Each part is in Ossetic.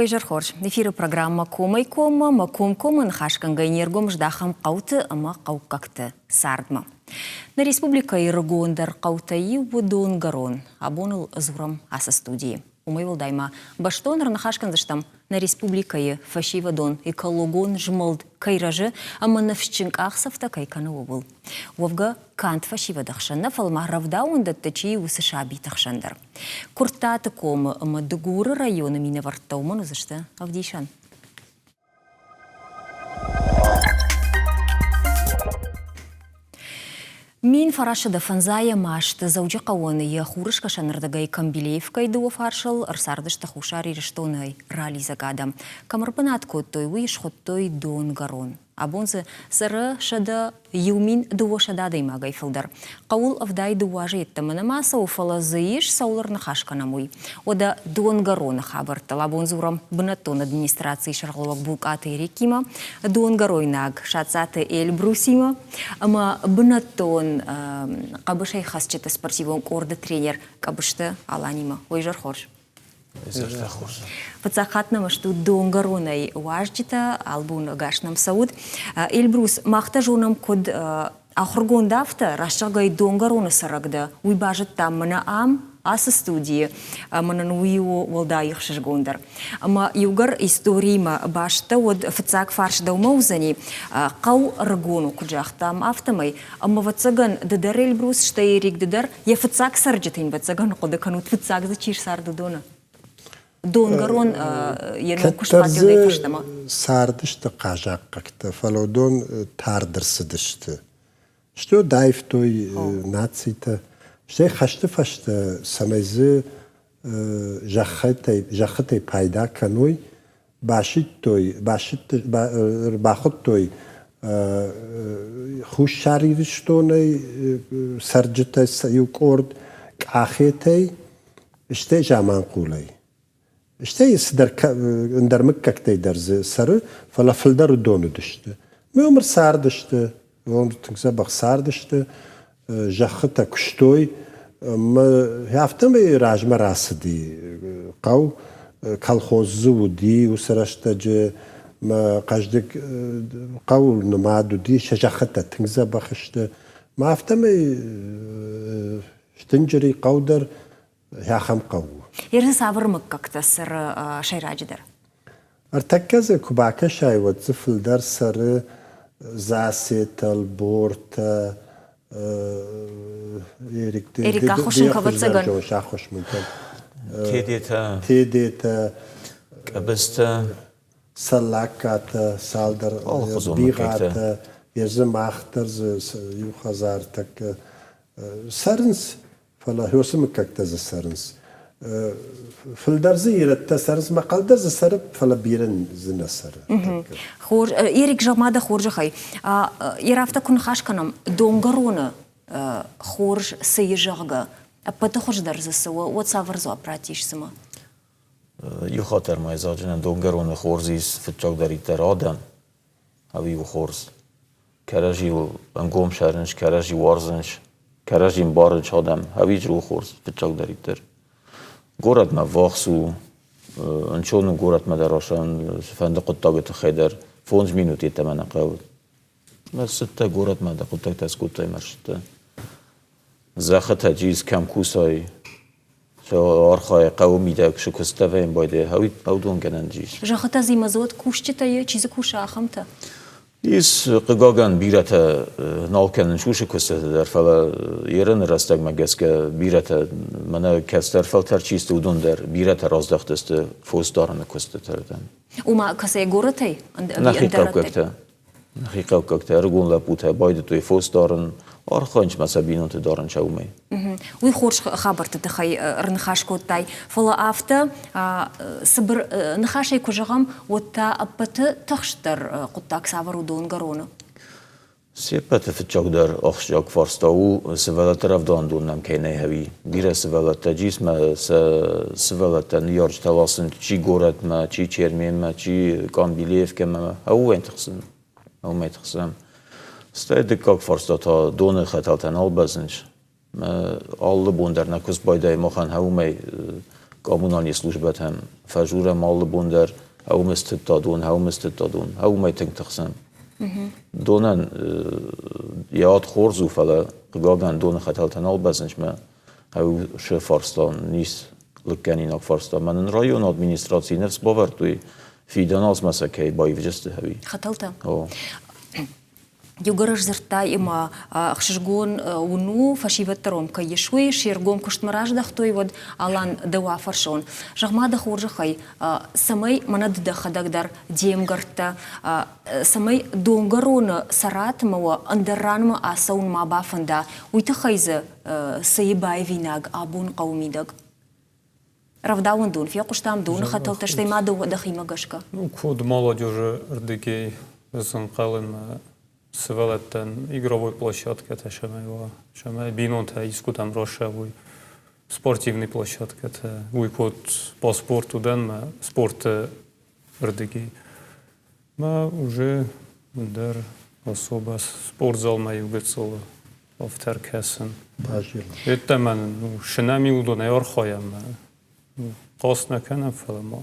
Ой, изӕр хорз. Эфиры программӕ «Комӕй-коммӕ» ӕмӕ комкоммӕ ныхасгӕнгӕ не ргом здахӕм хъӕуты ӕмӕ хъӕуккӕгты цардмӕ. Нӕ республикӕйы рыгондӕр хъӕутӕй иу у Донгӕрон. Абон ыл дзурӕм ацы студийы. Уымӕй уӕлдай ма бӕстон ӕрныхас кӕндзыстӕм нӕ республикӕйы фӕсивӕдон экологон змӕлд кӕй рӕзы ӕмӕ ныфсджын къахдзӕфтӕ кӕй кӕны, ууыл. Уӕвгӕ, канд фӕсивӕды хсӕн нӕ, фӕлӕ ма рӕвдауӕндӕтты чи уыцы сабиты хсӕн дӕр. Куырттаты комы ӕмӕ Дыгуры районы минӕвӕрттӕ уымӕн уыдзысты ӕвдисӕн. 1905 азты Дзӕуджыхъӕуӕн йӕ хурыскӕсӕнырдыгӕй Камбилеевкӕйы дыууӕ фарсыл ӕрцардысты Хуссар Ирыстонӕй ралидзӕг адӕм. Кӕм ӕрбынат кодтой, уый схуыдтой Донгӕрон. Абон дзы цӕры 101 200 адӕймагӕй фылдӕр. Хъӕуыл 72 азы йеддӕмӕ нӕма цӕуы, фӕлӕ дзы ис, цӕуыл ӕрныхас кӕнӕм, уый. Уӕдӕ Донгӕроны хабӕрттыл абон дзурӕм бынӕттон администрацийы сӕргълӕууӕг Булкъаты Эрикимӕ, донгӕройнаг Сацаты Эльбрусимӕ ӕмӕ бынӕттон хъӕбысӕйхӕцджыты спортивон къорды тренер Къӕбысты Аланимӕ. Уый изӕр хорз. Фыццаг хатт нӕм стут донгӕронӕй уазджытӕ, албон ӕгас нӕм цӕут. Эльбрус, мах дӕ зонӕм куыд ахуыргонд афтӕ, раст зӕгъгӕй донгӕроны цӕрӕг дӕ, уый базыдтам мӕнӕ ам, ацы студийы, ӕмӕ нын уый у уӕлдай ӕхсызгондӕр. Ӕмӕ иугӕр историимӕ баст дӕ, уӕд фыццаг фарс дӕумӕ уыдзӕни, хъӕу ӕрыгон у, куыд загътам, афтӕмӕй. Ӕмӕ, ӕвӕццӕгӕн, ды дӕр Эльбрус, стӕй Эрик ды дӕр йӕ фыццаг цӕрджыты йын, ӕвӕццӕгӕн, хъуыды кӕнут, фыццаг дзы чи рцард, уыдоны. Донгӕрон йӕ ног куыст фӕтылдӕй фӕстӕмӕ. Цардысты хъазахъхъӕгтӕ, фӕлӕ уыдон тард ӕрцыдысты. Стӕй даивтой нацитӕ. Стӕй хӕсты фӕстӕ, цӕмӕй дзы зӕххытӕй пайда кӕной, басидтой, ӕрбахуыдтой Хуссар Ирыстонӕй цӕрджытӕ сӕ иу къорд Къахетӕй, стӕй Заманхъулӕй. Стӕй цыдӕр ӕндӕр мыггӕгтӕй дӕр дзы цӕры, фӕлӕ фылдӕр уыдон уыдысты. Ме уым ӕрцардысты, уым тынг дзӕбӕх цардысты, зӕххытӕ куыстой. Ӕмӕ афтӕмӕй размӕ рацыди хъӕу, колхоз дзы уыди уыцы рӕстӕджы, мӕ хъӕздыг хъӕуыл нымад уыди, сӕ зӕххытӕ тынг дзӕбӕх сты. Мӕ афтӕмӕй стынджыри хъӕу дӕр ахӕм хъӕу у. Ерысы цавӕр мыггӕгтӕ цӕры сӕйраджыдӕр? Ӕртӕккӕ дзы куы бакӕсай, уӕд дзы фылдӕр цӕры Засетӕ, Ӕлбортӕ, Эрик, Эрик ӕххуыс ын ӕвӕццӕгӕн. Ӕххуыс мын кӕн. Тедетӕ. Тедетӕ. Къӕбыстӕ. Цӕллагкатӕ, цалдӕр бигъатӕ, езы мах дӕр дзы иу хӕдзар тӕккӕ цӕрынц. Фӕлӕ уыцы мыггӕгтӕ дзы цӕрынц. Фылдӕр дзы ирӕттӕ цӕрынц, мӕхъӕл дӕр дзы цӕры, фӕлӕ бирӕ дзы нӕ цӕры. Хорз, Эрик, зӕгъ ма дӕ хорзӕхӕй, йе афтӕ куы ныхас кӕнӕм, донгӕроны хорз цы и, зӕгъгӕ, ӕппӕты хуыздӕр дзы цы у, уӕд цавӕр дзуапп раттис цымӕ? Иу хатт дӕр ма зӕгъджынӕн донгӕроны хорз ис фыццагдӕриддӕр адӕм, ӕви у хорз? Кӕрӕдзийыл ӕнгом сӕрынц, кӕрӕдзи уарзынц, кӕрӕдзи мбарынц адӕм, ӕви у хорз фыццагдӕриддӕр. Горӕтмӕ ввахс у, ӕнцон у горӕтмӕ дӕр ацӕуын, цыфӕнды хъуыддаджы тыххӕй дӕр 5 минут йеддӕмӕ нӕ хъӕуы. Ӕрцыдтӕ горӕтмӕ, дӕ хъуыддӕгтӕ скодтай ӕмӕ ӕрцыдтӕ. Зӕххытӕ джиз кӕм кусай, архайы хъӕуы мидӕг цы куыстӕ вӕййын байдайы, аудонгӕнӕн ис. Зӕххытӕ дзы мазот кусджытӕ чи дзы кусы, ахӕмтӕ? Ис, хъыгагӕн, бирӕтӕ нал кӕнынц уыцы куыстытӕ дӕр, фӕлӕ ерыны рӕстӕгмӕ гӕсгӕ бирӕтӕ, мӕнӕ кӕстӕр фӕлтӕр чи сты, уыдон дӕр бирӕтӕ раздӕхтысты фосдарыны куыстыты рдӕм. Ома, кӕцӕй горӕтӕй? Нӕхи хъӕуккӕгтӕ. Нӕхи хъӕуккӕгтӕ ӕрыгон лӕппутӕ байдыдтой фос дарын, архайынц ма сӕ бинонты дарын сӕ уымӕй. Уый хорз хабӕртты тыххӕй ӕрныхас кодтай, фӕлӕ афтӕ цыбыр ныхасӕй куы зӕгъӕм, уӕд та ӕппӕты тыхстдӕр хъуыддаг цавӕр у донгӕроны? Се ппӕты фыццагдӕр ахсджиаг фарста у, сывӕллӕтты рӕвдауӕндон нӕм кӕй нӕй ӕви. Бирӕ сывӕллӕттӕ джисмӕ сӕ сывӕллӕттӕ ныййарджытӕ ласынц чи горӕтмӕ, чи Черменмӕ, чи Къамбилеевкӕмӕ. Ӕууӕн тыхсын, уымӕй тыхсӕм. Стӕй дыккаг фарста та доны хӕтӕлтӕ нал бӕззынц. Алы бон дӕр нӕ куыст байдайы махӕн уымӕй. Коммунальный службӕтӕм фӕжурӕм алы бон дӕр, уым стыдта дон, уым стыдта дон, уымӕй тынг тыхсӕм. Донӕн йӕ ад хорз у, фӕлӕ хъыгагӕн доны хӕтӕлтӕ нал бӕззынц мӕ ӕу фарста низ лыггӕнинаг фарста. Мӕнӕн районы администрацийы ныфс бавӕрдтой, фидӕн азмӕ сӕ кӕй баивдзысты ӕви. Хӕтӕлтӕ? О. Иугӕр сдзырдта ӕмӕ ӕхсызгон уын у, фӕсивӕд дӕр уӕм кӕй ис, уый се ргом куыстмӕ раздӕхтой, уӕд Алан дӕу афӕрсон. Зӕгъ-ма дӕ хорзӕхӕй, цӕмӕй мӕнӕ ды дӕхӕдӕг дӕр де мгӕрттӕ, цӕмӕй донгӕроны цӕратмӕ уӕ ӕндӕр ранмӕ ацӕуын ма бафӕнда, уый тыххӕй дзы цы и баивинаг абон хъӕуы мидӕг? Рӕвдауӕндон фехъуыстам доны хӕтӕлтӕ, стӕй ма дӕхимӕ гӕсгӕ. Ну, куыд молодежы рдыгӕй ӕз ӕнхъӕлын сывӕллӕттӕн игровой площадкӕтӕ цӕмӕй уа, цӕмӕй бинонтӕ искуыдӕм рацӕуой, спортивный площадкӕтӕ, уый код по спорту дӕн мӕ спорты рдыгӕй. Мӕ уже дӕр особо спортзалмӕ иу гыццыл афтӕ ӕркӕсын. Йеддӕмӕ ну, сынӕм уыдонӕй архайӕм. Хъаст нӕ кӕнӕм, фӕлӕ ма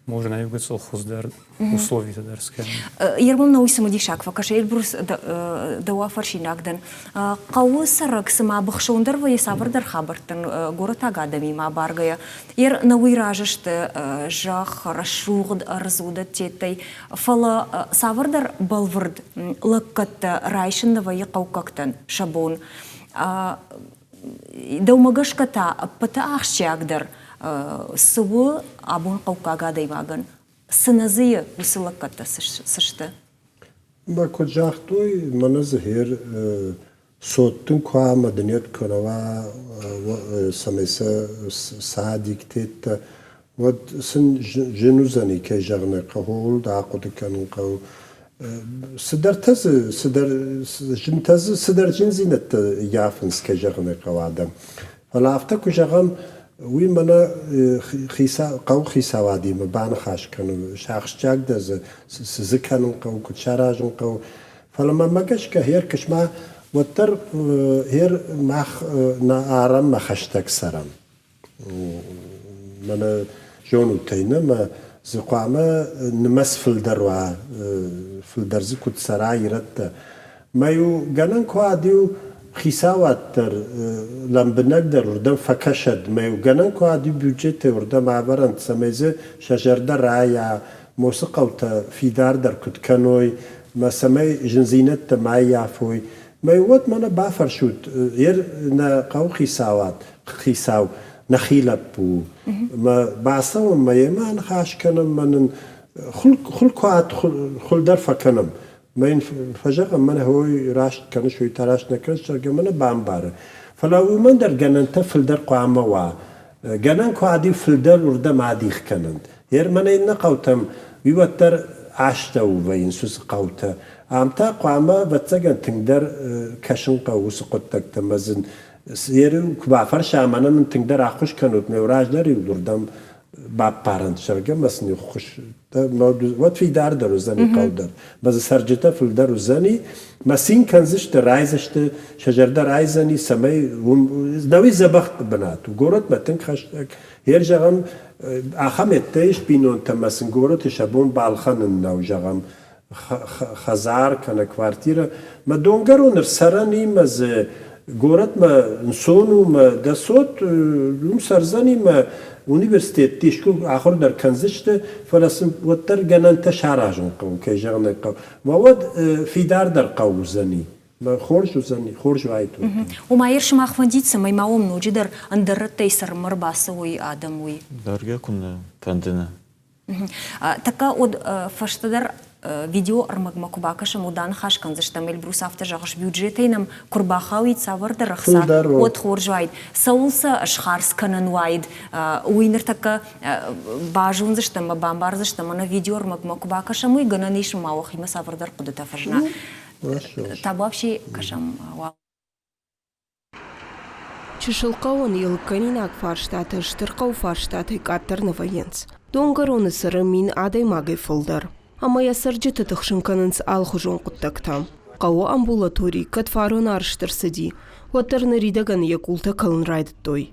можно иу гыццыл хуыздӕр условитӕ дӕр скӕнын. Ермон нӕ уый цымыдисаг фӕкӕсы. Эльбрус, дӕу афӕрсинаг дӕн. Хъӕуы цӕрӕг цыма быхсондӕр вӕййы цавӕрдӕр хабӕрттӕн горӕтаг адӕмимӕ абаргӕйӕ. Ер нӕ уый разы сты зӕхх, рӕсугъд ӕрдз уыдӕттӕй, фӕлӕ цавӕрдӕр бӕлвырд лӕггӕдтӕ райсын нӕ вӕййы хъӕуккӕгтӕн сӕ бон. Дӕумӕ гӕсгӕ та ӕппӕты ахсджиагдӕр цы у абон хъӕуккаг адӕймагӕн? Цы нӕ дзы и, уыцы лӕггӕдтӕ цы сты? Мӕ куыд загътой, мӕнӕ дзы гъер цот дын куы ӕмӕ дын йед куы нӕ уа, цӕмӕй сӕ садиктеттӕ, уӕд сын зын уыдзӕни, кӕй зӕгъын ӕй хъӕуы, ууыл ахъуыды кӕнын хъӕуы. Цыдӕртӕ дзы, цыдӕр зынтӕ дзы, цыдӕр зындзинӕдтӕ ййафынц, кӕй зӕгъын ӕй хъӕуы, адӕм. Фӕлӕ афтӕ куы зӕгъӕм, уый мӕнӕ хъӕуы хицауадимӕ баныхас кӕнын, сӕ ахсджиагдӕр дзы цы дзы кӕнын хъӕуы, куыд саразын хъӕуы. Фӕлӕ мӕнмӕ гӕсгӕ гъер кысма уӕддӕр гъер мах нӕ арӕнмӕ хӕстӕг цӕрӕм. Мӕнӕ зонут ӕй, нӕ мӕ дзы хъуамӕ нымӕц фылдӕр уа, фылдӕр дзы куыд цӕра ирӕттӕ. Мӕ-иу гӕнӕн куы уӕд-иу хицауад дӕр лӕмбынӕгдӕр уырдӕм фӕкӕсӕд, мӕ-иу гӕнӕн куы уӕд-иу бюджетӕй уырдӕм ӕвӕрӕнт, цӕмӕй дзы сӕ зӕрдӕ райа, мосы хъӕутӕ фидардӕр куыд кӕной, мӕ цӕмӕй зындзинӕдтӕ ма ӕййафой. Мӕ уӕд мӕнӕ бафӕрсут, ер нӕ хъӕуыхицауад, хицау нӕхи лӕппу у. Мӕ бацӕуӕм мӕ йемӕ аныхас кӕнӕм, мӕ нын хуыл куы хуыл дӕр фӕкӕнӕм. Мӕ йын фӕзӕгъӕм, мӕнӕ ой раст кӕныс, уый та раст нӕ кӕныс, зӕгъгӕ, мӕнӕ бамбары. Фӕлӕ уымӕн дӕр гӕнӕнтӕ фылдӕр хъуамӕ уа. Гӕнӕн куы адих фылдӕр уырдӕм адих кӕнӕнт. Ер мӕнӕ иннӕ хъӕутӕм уый уӕддӕр астӕу вӕййынц уыцы хъӕутӕ. Ам та хъуамӕ, ӕвӕццӕгӕн, тынгдӕр кӕсын хъӕуы уыцы хъуыддӕгтӕм ӕмӕ дзы Ер-иу куы бафӕрса, мӕнӕ мын тынгдӕр ӕххуыс кӕнут, мӕ раздӕр-иу уырдӕм баппарӕнт, зӕгъгӕ, мӕ сын ӕххуыс уӕд фидардӕр уыдзӕни хъӕу дӕр. Мӕ дзы цӕрджытӕ фылдӕр уыдзӕни, мӕ цин кӕндзысты, райдзысты, сӕ зӕрдӕ райдзӕни, цӕмӕй уым нӕуи дзӕбӕх бынат у. Горӕтмӕ тынг хӕстӕг. Ер, зӕгъӕм, ахӕм ӕддӕ ис бинонтӕ мӕ сын горӕты сӕ бон балхӕнын нӕу, зӕгъӕм, хӕдзар кӕнӕ квартирӕ. Мӕ донгӕрон ӕрцӕрӕн и мӕ дзы горӕтмӕ нцон у мӕ дӕ цот уым цӕрдзӕни мӕ университетты искуы ахуыр дӕр кӕндзысты, фӕлӕ сын уӕддӕр гӕнӕнтӕ саразын хъӕуы, кӕй зӕгъын ӕй хъӕуы. Мӕ уӕд фидардӕр хъӕу уыдзӕни. Хорз уыдзӕни, хорз уаид. Ома, ер сымах фӕндид, цӕмӕй ма уӕм ноджыдӕр ӕндӕр рӕттӕй цӕрынмӕ ӕрбацӕуой адӕм, уый? Бӕргӕ куыннӕ фӕнды нӕ. Тӕккӕ уӕд фӕстӕдӕр видеоӕрмӕгмӕ куы бакӕсӕм, уӕд аныхас кӕндзыстӕм. Эльбрус афтӕ зӕгъыс, бюджетӕй нӕм куы рбахауид цавӕрдӕр ӕхца, уӕд хорз уаид. Цӕуыл сӕ схардз кӕнӕн уаид, уый ныртӕккӕ базондзыстӕм ӕмӕ бамбардзыстӕм. Ӕнӕ видеоӕрмӕгмӕ куы бакӕсӕм, уый гӕнӕн ис, ӕмӕ уӕхимӕ цавӕрдӕр хъуыдытӕ фӕзына. Табуафси кӕсӕм уал. Чысыл хъӕуӕн йӕ лыггӕнинаг фарстатӕ стыр хъӕуы фарстатӕй къаддӕр нӕ вӕййынц. Донгӕроны цӕры 1000 адӕймагӕй фылдӕр. Ӕмӕ йӕ цӕрджыты тыхсын кӕнынц алыхуызон хъуыддӕгтӕ. Хъӕуы амбулатори кӕд фарон арӕзт ӕрцыди, уӕддӕр ныридӕгӕн йӕ къултӕ кӕлын райдыдтой.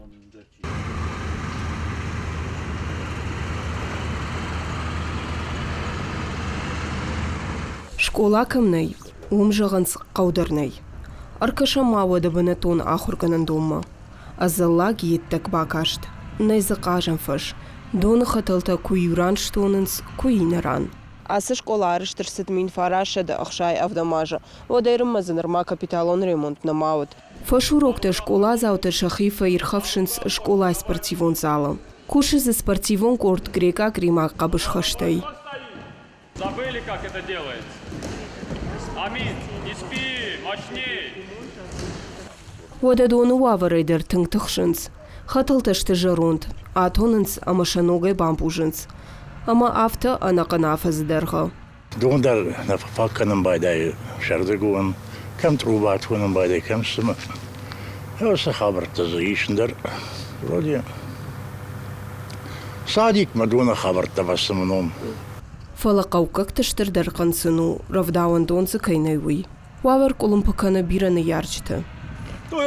Скъола кӕм нӕй, уым, зӕгъынц, хъӕу дӕр нӕй. Ӕркӕсӕм ма уӕдӕ бынӕттон ахуыргӕнӕндонмӕ. Ӕдзӕллаг йеддӕг бакаст. Нӕй дзы хъазӕн фӕз. Доны хӕтӕлтӕ куы иу ран стонынц, куы иннӕ ран. Ацы скъола арӕзт ӕрцыд 1967 азы. Уӕдӕй ӕрмӕ дзы нырма капиталон ремонт нӕма уыд. Фӕсуроктӕ скъоладзаутӕ сӕхи фӕирхӕфсынц скъолайы спортивон залы. Кусы дзы спортивон къорд грекъаг-римаг хъӕбысхӕстӕй. Забыли, как это делается? Амин, не спи, мощней! Уӕдӕ доны уавӕрӕй дӕр тынг тыхсынц. Хӕтӕлтӕ сты зӕронд, атонынц ӕмӕ сӕ ногӕй бампъузынц. Ӕмӕ афтӕ ӕнӕхъӕн афӕдзы дӕргъы. Дон дӕр нӕ фӕфаг кӕнын байдайы сӕрдыгон, кӕм трубат кӕнын байдайы, кӕм цымы. Цы хабӕрттӕ дзы ис ӕндӕр, вроде садикмӕ доны хабӕрттӕ фӕцымы ном. Фӕлӕ хъӕуккӕгты стырдӕр хъынцын у, рӕвдауӕндон дзы кӕй нӕй, уый. Уавӕр къуылымпы кӕны бирӕ ныййарджыты. Ну,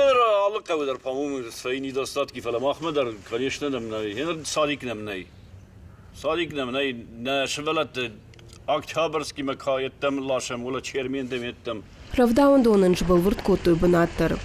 алы хъӕуы дӕр, по-моему, свои недостатки, фӕлӕ махмӕ дӕр, конечно, нӕм нӕй. Садик нӕм нӕй. Садик нӕм нӕй, нӕ сывӕллӕтты Октябрьскимӕ каеттӕм ласӕм, уӕлӕ Чермендӕм еттӕм. Рӕвдауӕндонӕн сбӕлвырд кодтой бынат дӕр.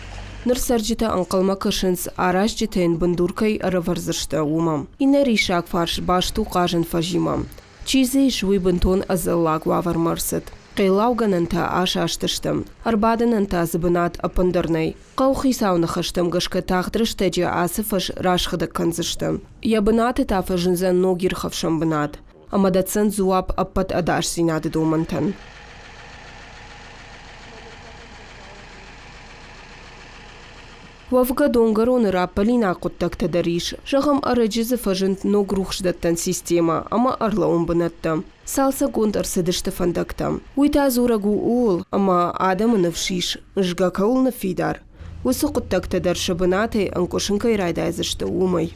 Ныр цӕрджытӕ ӕнхъӕлмӕ кӕсынц, аразджытӕ йын бындур кӕй ӕрӕвӕрдзысты, уымӕ. Иннӕ риссаг фарс баст у хъазӕн фӕзимӕ. Чи дзы ис, уый бынтон ӕдзӕллаг уавӕрмӕ ӕрцыд. Хъеллаугӕнӕнтӕ асастысты, ӕрбадынӕн та дзы бынат ӕппындӕр нӕй. Хъӕуыхицауы ныхӕстӕм гӕсгӕ тагъд рӕстӕджы ацы фӕз расхъыдыг кӕндзысты. Йӕ бынаты та фӕзындзӕн ног ирхӕфсӕн бынат ӕмӕ дӕтдзӕн дзуапп ӕппӕт ӕдасдзинады домӕнтӕн. Уӕвгӕ донгӕроны раппӕлинаг хъуыддӕгтӕ дӕр ис. Зӕгъӕм, ӕрӕджы дзы фӕзынд ног рухсдӕттӕн системӕ ӕмӕ ӕрлӕууӕн бынӕттӕ. Цалцӕггонд ӕрцыдысты фӕндӕгтӕ. Уый та дзурӕг у ууыл, ӕмӕ адӕмы ныфс ис, згӕ кӕуыл ныффидар, уыцы хъуыддӕгтӕ дӕр сӕ бынатӕй ӕнкъуысын кӕй райдайдзысты, уымӕй.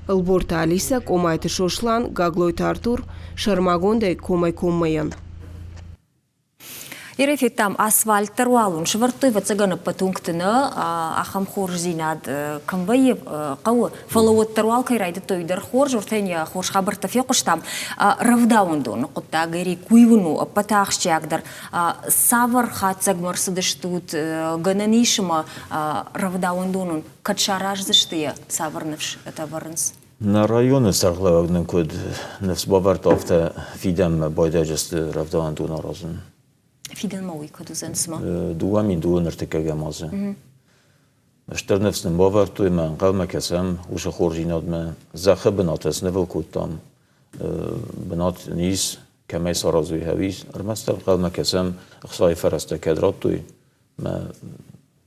Ӕлборты Алисӕ, Къомайты Сослан, Гаглойты Артур, сӕрмагондӕй комӕй-коммӕйӕн. Ирӕй федтам, асфальт дӕр уал уын сӕвӕрдтой, ӕвӕццӕгӕн, ӕппӕт уынгты нӕ ахӕм хорздзинад кӕм вӕййы хъӕуы, фӕлӕ уӕддӕр уал кӕй райдыдтой, уый дӕр хорз, уӕртӕ йын йӕ хорз хабӕрттӕ фехъуыстам. Рӕвдауӕндоны хъуыддаг, Эрик, уый уын у ӕппӕты ахсджиагдӕр. Цавӕр хатдзӕгмӕ ӕрцыдыстут, гӕнӕн ис ӕмӕ рӕвдауӕндон уын кӕд сараздзысты йӕ цавӕр ныфс ӕвӕрынц? Нӕ районы сӕргълӕууӕг нын куыд ныфс бавӕрдта, афтӕ фидӕнмӕ байдайдзысты рӕвдауӕндон аразын. Фидӕнмӕ уый куыд уыдзӕн цымӕ? 2002 ӕртыккӕгӕм азы. Стыр ныфс нын бавӕрдтой ӕмӕ ӕнхъӕлмӕ кӕсӕм уыцы хорздзинадмӕ. Зӕххы бынат снывыл кодтам. Бынат ис, кӕмӕй саразой, хӕуис. Ӕрмӕстдӕр ӕнхъӕлмӕ кӕсӕм, ӕхцайы фӕрӕзтӕ кӕд радтой, мӕ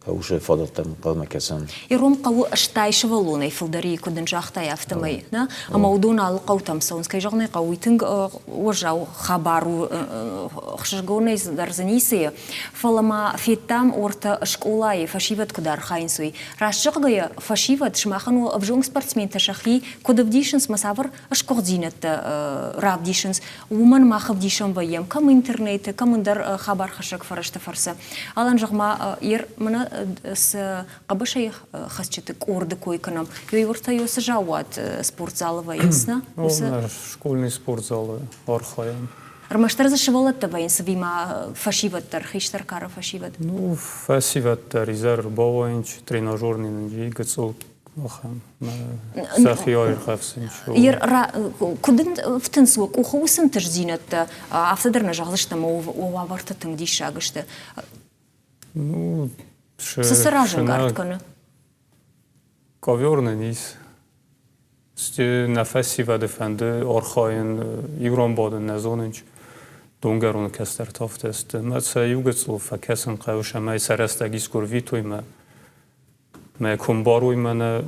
Хъӕусы фадӕттӕм ӕнхъӕлмӕ кӕсӕм. Ирон хъӕуы 80 сывӕллонӕй фылдӕр и, куыд ын загътай, афтӕмӕй. Нӕ? Ӕмӕ уыдон алы хъӕутӕм цӕуынц. Кӕй зӕгъын ӕй хъӕуы, уый тынг уӕззау хабар у, ӕхсызгонӕй дӕр дзы ницы и. Фӕлӕ ма федтам уӕртӕ скъолайы фӕсивӕд куыд архайынц, уый. Раст зӕгъгӕйӕ, фӕсивӕд, сымахӕн уӕ ӕвзонг спортсментӕ сӕхи куыд ӕвдисынц мӕ цавӕр сгуыхтдзинӕдтӕ равдисынц, уымӕн мах ӕвдисӕн вӕййӕм кӕм интернеты, кӕм ӕндӕр хабархӕссӕг фӕрӕзты фӕрцы. Алан, зӕгъ-ма, ер мӕнӕ цы хъӕбысӕй хӕцджыты къорды кой кӕнӕм, ёй уыртӕ цы заууат спортзалы вӕййынц, нӕ? Ну, школьный спортзалы архайӕм. Ӕрмӕстдӕр дзы сывӕллӕттӕ вӕййынц ӕви ма фӕсивӕд дӕр, хистӕр кары фӕсивӕд? Ну, фӕсивӕд дӕр изӕр бауайынч, тренажерный нын гыццыл ахӕм сӕхи аирхӕфсынч. Куыд ӕфтынц уӕ къухы уыцы ӕнтыстдзинӕдтӕ, афтӕ дӕр нӕ зӕгъдзыстӕм, уӕ уавӕртӕ тынг диссаг сты. Ну, цы цы разӕнгард кӕны? Ковер нын ис. Нӕ фӕсивӕды фӕнды архайын ирон бадын нӕ зонынч. Донгӕроны кӕстӕртӕ афтӕ сты. Мӕ сӕ иугыццыл фӕкӕсын хъӕуы, цӕмӕй сӕ рӕстӕг искуы рвитой мӕ мӕ куы мбарой мӕнӕ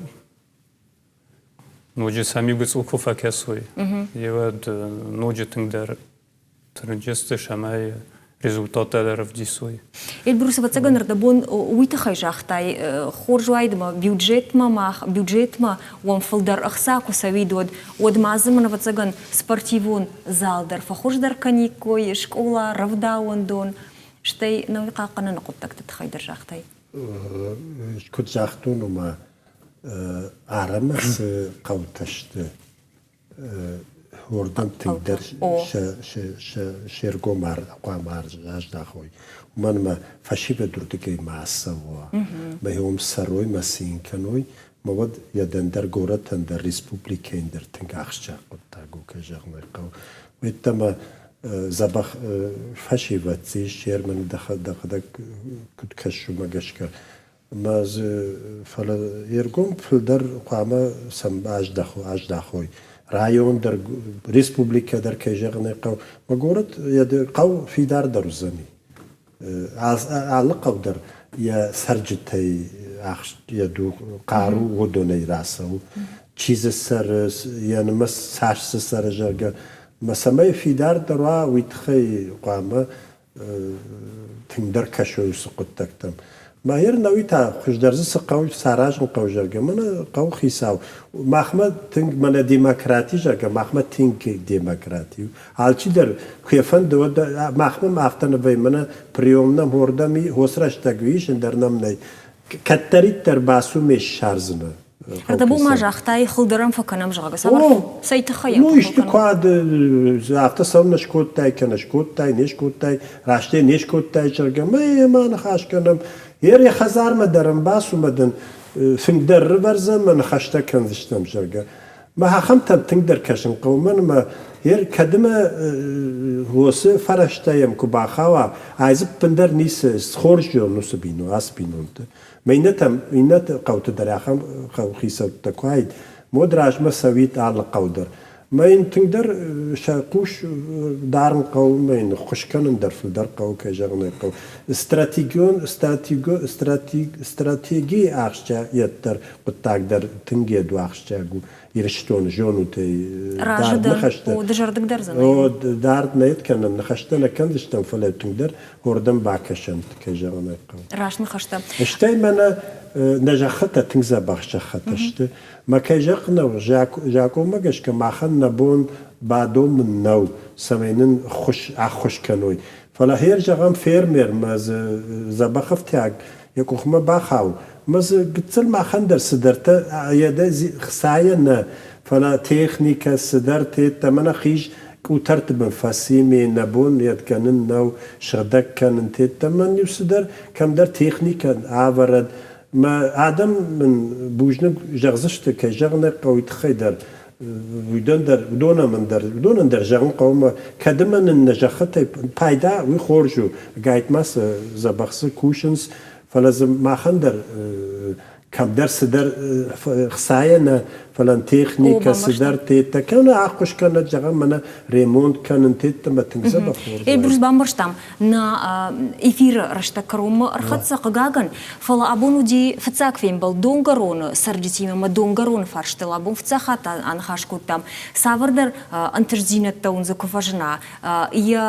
ноджы сӕм иу гыццыл куы фӕкӕсой, еуӕд ноджы тынгдӕр тырнджысты, цӕмӕй результаттӕ дӕр ӕвдисой. Эльбрус, ӕвӕццӕгӕн, ӕрдӕбон уый тыххӕй загътай, хорз уаид ӕмӕ бюджетмӕ мах, бюджетмӕ уӕм фылдӕр ӕхца куы цӕуид, уӕд, уӕд ма дзы мын, ӕвӕццӕгӕн, спортивон зал дӕр фӕхуыздӕр кӕниккой, скъола, рӕвдауӕндон, стӕй науи хъахъхъӕныны хъуыддӕгты тыххӕй дӕр загътай. Куыд загътон, ома арӕмӕ цы хъӕутӕ сты, Уырдӕм тынгдӕр се ргом хъуамӕ аздахой. Уымӕн ӕмӕ фӕсивӕд уырдыгӕй ма ацӕуа, мӕ уым цӕрой, мӕ цин кӕной, мӕ уӕд йӕ ӕндӕр горӕтӕн дӕр, республикӕйӕн дӕр тынг ахсджиаг хъуыддаг у, кӕй зӕгъын ӕй хъӕуы. Уеддӕмӕ дзӕбӕх фӕсивӕд дзы ис, Чермен дӕхӕдӕг куыд кӕсы, уымӕ гӕсгӕ. Ӕмӕ дзы, фӕлӕ йе ргом фылдӕр хъуамӕ сӕм аздахой. Район дӕр, республикӕ дӕр, кӕй зӕгъын ӕй хъӕуы. Мӕ горӕт йӕ хъӕу фидардӕр уыдзӕни. Алы хъӕу дӕр йӕ цӕрджытӕй ахст йӕ хъару уыдонӕй рацӕуы. Чи дзы цӕры, йӕ нымӕц цас дзы цӕры, зӕгъгӕ. Мӕ цӕмӕй фидардӕр уа, уый тыххӕй хъуамӕ тынгдӕр кӕсой уыцы хъуыддӕгтӕм. Майер науи та хуыздӕр дзы цы хъӕуы, цы аразын хъӕуы, зӕгъгӕ, мӕнӕ хъӕуыхицау. Махмӕ тынг, мӕнӕ демократи, зӕгъгӕ, махмӕ тынг демократи у. Алчидӕр, куы йӕ фӕнды, уӕд махмӕ афтӕ нӕ вӕййы, мӕнӕ прием нӕм уордӕм и, хосы рӕстӕг ис, ӕндӕр нӕм нӕй. Кӕддӕриддӕр бацу ме ссардзынӕ. Ӕрдӕбон ма загътай, хылдӕрӕн фӕкӕнӕм, зӕгъгӕ. Цавӕр, цӕй тыххӕй Ну, исты куад, афтӕ цӕуылнӕ скодтай, кӕнӕ скодтай, не скодтай, растӕй не скодтай, зӕгъгӕ, мӕ ма ныхас кӕнӕм. Ер йӕ хӕдзармӕ дӕр ӕмбацу мӕ дын фынг дӕр рывӕрдзӕн, мӕ ныхӕстӕ кӕндзыстӕм, зӕгъгӕ. Мӕ ахӕмтӕм тынгдӕр кӕсын хъӕуы, мӕн ӕмӕ ер кӕдмӕ уыцы фӕрӕзтӕ йӕм куы бахауа, ай дзы ӕппындӕр ницы хорз зоны уыцы бинон, ацы бинонты. Мӕ иннӕтӕм, иннӕты хъӕуты дӕр ахӕм хъӕуыхицӕуттӕ куы уаид, уӕд размӕ цӕуид алы хъӕу дӕр. Мӕ йын тынгдӕр сӕ хъус дарын хъӕуы, мӕ йын ӕххуыс кӕнын дӕр фылдӕр хъӕуы, кӕй зӕгъын ӕй хъӕуы. Стратегион, стратего, стратег, стратегийы ахсджиагдӕр хъуыддаг дӕр тынг йед у ахсджиаг у Ирыстоны, зонут ӕй, Разы дард дӕн, ныхӕстӕ. о, дызӕрдыг дӕр дзы нӕй. О, дард нӕ кӕнӕм, ныхӕстӕ нӕ кӕндзыстӕм, фӕлӕ тынгдӕр уырдӕм бакӕсӕнт, кӕй зӕгъын ӕй хъӕуы. Раст ныхӕстӕ. Стӕй мӕнӕ нӕ зӕххытӕ тынг дзӕбӕх зӕххытӕ сты. Мӕ кӕй зӕгъын ӕй, закъонмӕ гӕсгӕ махӕн нӕ бон бадомын нӕу, цӕмӕй нын ӕххуыс кӕной. Фӕлӕ хер зӕгъӕм фермер мӕ дзы дзӕбӕх ӕфтиаг йӕ къухмӕ бахау, мӕ дзы гыццыл махӕн дӕр цыдӕртӕ йӕ хцайӕ нӕ, фӕлӕ техникӕ, цыдӕртӕ йеддӕмӕ нӕ хиз къутӕрты бын фӕци, ме нӕбон йед кӕнын нӕу, сыгъдӕг кӕнын йеддӕмӕ иу цыдӕр кӕмдӕр техникӕ ӕвӕрӕд. Мӕ адӕм мын бузныг зӕгъдзысты, кӕй зӕгъын ӕй хъӕуы, уый тыххӕй дӕр. Уыдон дӕр, уыдонӕн дӕр, уыдонӕн дӕр зӕгъын хъӕуы ӕмӕ кӕд ӕмӕ нын нӕ зӕххытӕй пайда, уый хорз у, ӕгайтма сӕ дзӕбӕх дзы кусынц, фӕлӕ дзы махӕн дӕр кӕмдӕр цыдӕр хцайӕ нӕ, фӕлӕ техникӕ, цыдӕр теттӕ, кӕнӕ ӕххуыс кӕнӕд, зӕгъӕм, мӕнӕ ремонт кӕнын теттӕмӕ тынг дзӕбӕх хорз. Эльбрус, бамбӕрстам, нӕ эфиры рӕстӕг кӕронмӕ ӕрхӕццӕ, хъыгагӕн, фӕлӕ абон уыди фыццаг фембӕлд Донгӕроны цӕрджытимӕ ӕмӕ Донгӕроны фарстыл абон фыццаг хатт аныхас кодтам. Цавӕрдӕр ӕнтыстдзинӕдтӕ уын дзы куы фӕзына, йӕ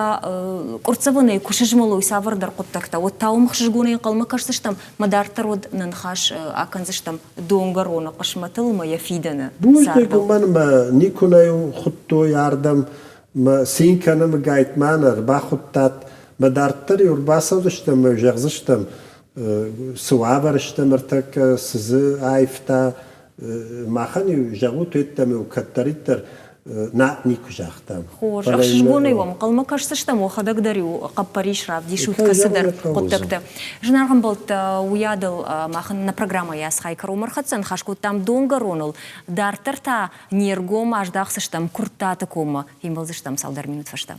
къуырццӕвӕнӕй куы сызмӕлой цавӕрдӕр хъуыддӕгтӕ, уӕд та уым ӕхсызгонӕй ӕнхъӕлмӕ кӕсдзыстӕм ӕмӕ дарддӕр уӕд нӕ ныхас акӕндзыстӕм Донгӕроны хъысмӕтыл ӕмӕ йӕ фидӕны Бузныг, цардыл. уымӕн ӕмӕ никуы нӕ хуыдтой ардӕм Мӕ цин кӕнӕм ӕгайтма нӕ ӕрбахуыдтат. Мӕ дарддӕр-иу ӕрбацӕудзыстӕм ӕмӕ зӕгъдзыстӕм, цы уавӕры стӕм ӕртӕккӕ, цы дзы аивта. Махӕн-иу зӕгъут йеддӕмӕ-иу кӕддӕриддӕр нӕ никуы загътам. Хорз, ӕхсызгонӕй уӕм ӕнхъӕлмӕ кӕсдзыстӕм, уӕхӕдӕг дӕр-иу хъӕппӕрис равдисут кӕцыдӕр хъуыддӕгты. Зынаргъ ӕмбӕлттӕ, уыйадыл махӕн нӕ программӕйы ацы хай кӕронмӕ ӕрхӕццӕ, ныхас кодтам донгӕроныл. Дарддӕр та Не ргом аздахдзыстӕм Куырттаты коммӕ, фембӕлдзыстӕм цалдӕр минут фӕстӕ.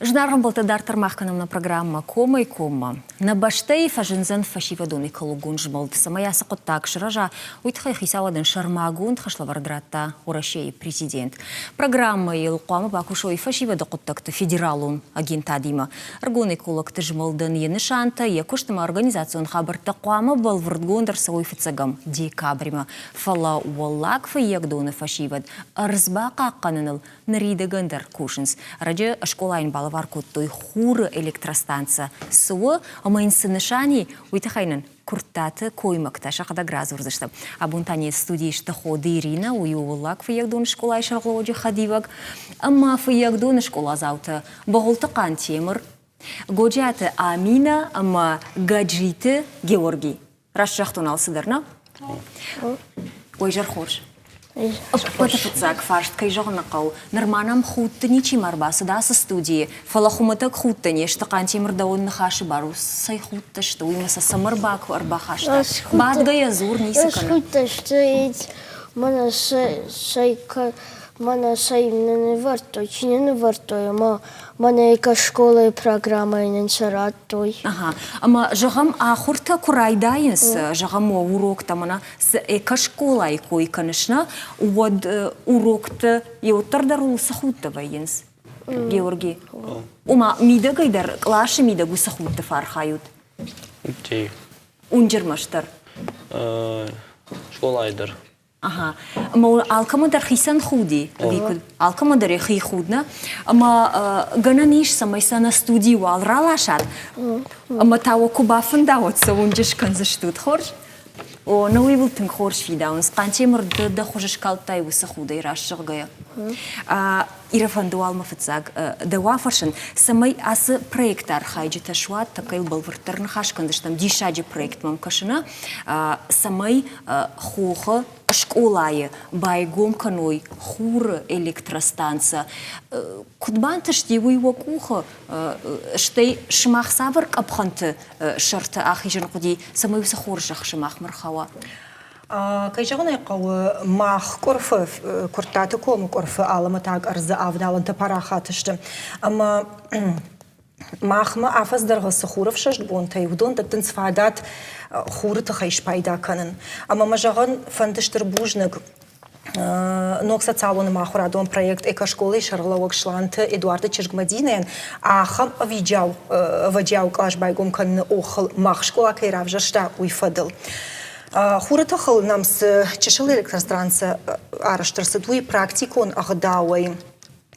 Зынаргъ ӕмбӕлттӕ, дарддӕр мах кӕнӕм нӕ программӕ «Комӕй коммӕ». Нӕ бӕстӕйы фӕзындзӕн фӕсивӕдон экологон змӕлд. Цӕмӕй ацы хъуыддаг сырӕза, уый тыххӕй хицауадӕн сӕрмагонд хӕслӕвӕрд радта Уӕрӕсейы президент. Программӕйыл хъуамӕ бакусой фӕсивӕды хъуыддӕгты федералон агентадимӕ. Ӕрыгон экологты змӕлдӕн йӕ нысантӕ, йӕ куыст ӕмӕ организацион хабӕрттӕ хъуамӕ бӕлвырдгонд ӕрцӕуой фыццӕгӕм декабрмӕ. Фӕлӕ Уӕллаг Фыййагдоны фӕсивӕд ӕрдз бахъахъхъӕныныл ныридӕгӕн дӕр кусынц. Ӕрӕджы скъолайы балӕвар кодтой хуры электростанцӕ. Цы у ӕмӕ йын цы нысан и, уый тыххӕй нын Куырттаты коймӕгтӕ сӕхӕдӕг радзурдзысты. Абон та не студийы сты Ходы Иринӕ, уый у Уӕллаг Фыййагдоны скъолайы сӕргълӕууӕджы хӕдивӕг, ӕмӕ Фыййагдоны скъоладзаутӕ Бӕгъуылты Хъантемыр, Годжиаты Аминӕ ӕмӕ Гӕджиты Георгий. Раст загътон алцыдӕр, нӕ? Ой, зӕр хорз. Ӕппӕты фыццаг фарст, кӕй зӕгъын хъӕуы, нырма нӕм худты ничи ма ӕрбацыд ацы студийы, фӕлӕ хуымӕтӕг худтӕ не сты, Хъантемыр дӕуӕн ныхасы бар у, цӕй худтӕ сты, уый ма сӕ цӕмӕ ӕрбахаста? Бадгӕйӕ дзур, ницы кӕны. Худтӕ сты, мӕнӕ сӕ мӕнӕ сӕ нӕ нывӕрдтой, чи нӕ нывӕрдтой, ӕмӕ мӕнӕ экошколайы программӕйы нын сӕ радтой. Ага. Ӕмӕ, зӕгъӕм, ахуыртӕ куы райдайынц, зӕгъӕм, уроктӕ мӕнӕ цы экошколайы кой кӕныс, нӕ, уӕд урокты еуӕддӕр дӕр уыцы худтӕ вӕййынц, Георги? Ома, мидӕгӕй дӕр, къласы мидӕг уыцы худты фӕархайут? Уынджы рмӕстдӕр? Скъолайы дӕр. Ага. Ӕмӕ алкӕмӕн дӕр хицӕн худи, ӕви куыд? Алкӕмӕн дӕр йӕхи худ, нӕ? Ӕмӕ гӕнӕн ис, цӕмӕй сӕ нӕ студийы уал раласат, ӕмӕ та уӕ куы бафӕнда, уӕд сӕ уынджы скӕндзыстут, хорз? О, нӕ уый тынг хорз фидауынц. Хъантемыр, ды дӕ хуыз скалдтай уыцы худӕй раст зӕгъгӕйӕ. Ирӕ фӕнды уал мӕ фыццаг дӕу афӕрсын, цӕмӕй ацы проекты архайджытӕ суат, тӕккӕ йыл бӕлвырддӕр ныхас кӕндзыстӕм, диссаджы проект мӕм кӕсы, цӕмӕй хохы скъолайы байгом кӕной хуры электростанцӕ. Куыд бантысти уый уӕ къухы, стӕй сымах цавӕр къӕпхӕнты сӕрты ахизын хъуыди, цӕмӕй уыцы хорзӕх сымахмӕ рхауа? Кӕй зӕгъын ӕй хъӕуы, мах къуырфы, Куырттаты комы къуырфы алӕмӕтаг ӕрдзы авналӕнтӕ парахат сты. Ӕмӕ махмӕ афӕдз дӕргъы цы хурӕфсӕст бонтӕй, уыдон дӕттынц фадат хуры тыхӕй спайда кӕнын. Ӕмӕ мӕ зӕгъын фӕнды стыр бузныг ног социалон ӕмӕ ахуырадон проект «Экошкола-йы сӕргълӕууӕг Сланты Эдуарды чызг Мадинӕйӕн ахӕм ӕвӕджиау кълас байгом кӕныны охыл мах скъола кӕй равзӕрста, уый фӕдыл. Хуры тыхыл нӕм цы чысыл электростанцӕ арӕзт ӕрцыд, уый практикон ӕгъдауӕй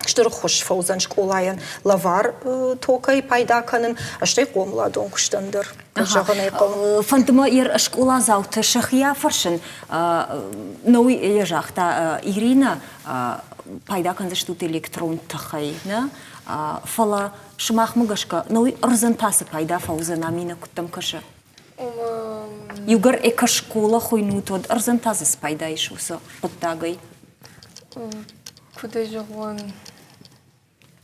стыр ӕххуыс фӕуыдзӕн скъолайӕн лӕвар токӕй пайда кӕнын, стӕй хъомыладон куыстӕн дӕр. Зӕгъын ӕй хъӕуы. Фӕнды мӕ йӕ скъоладзаутӕ сӕхи афӕрсын. Науи йӕ загъта Ирина, пайда кӕндзыстут электрон тыхӕй, нӕ? Фӕлӕ сымахмӕ гӕсгӕ, науи ӕрдзӕн та цы пайда фӕуыдзӕн, Аминӕ куыдтӕм кӕсы? Иугӕр экошкола хуыйнут, уӕд ӕрдзӕн та дзы цы пайда ис уыцы хъуыддагӕй? Куыд ӕй зӕгъон?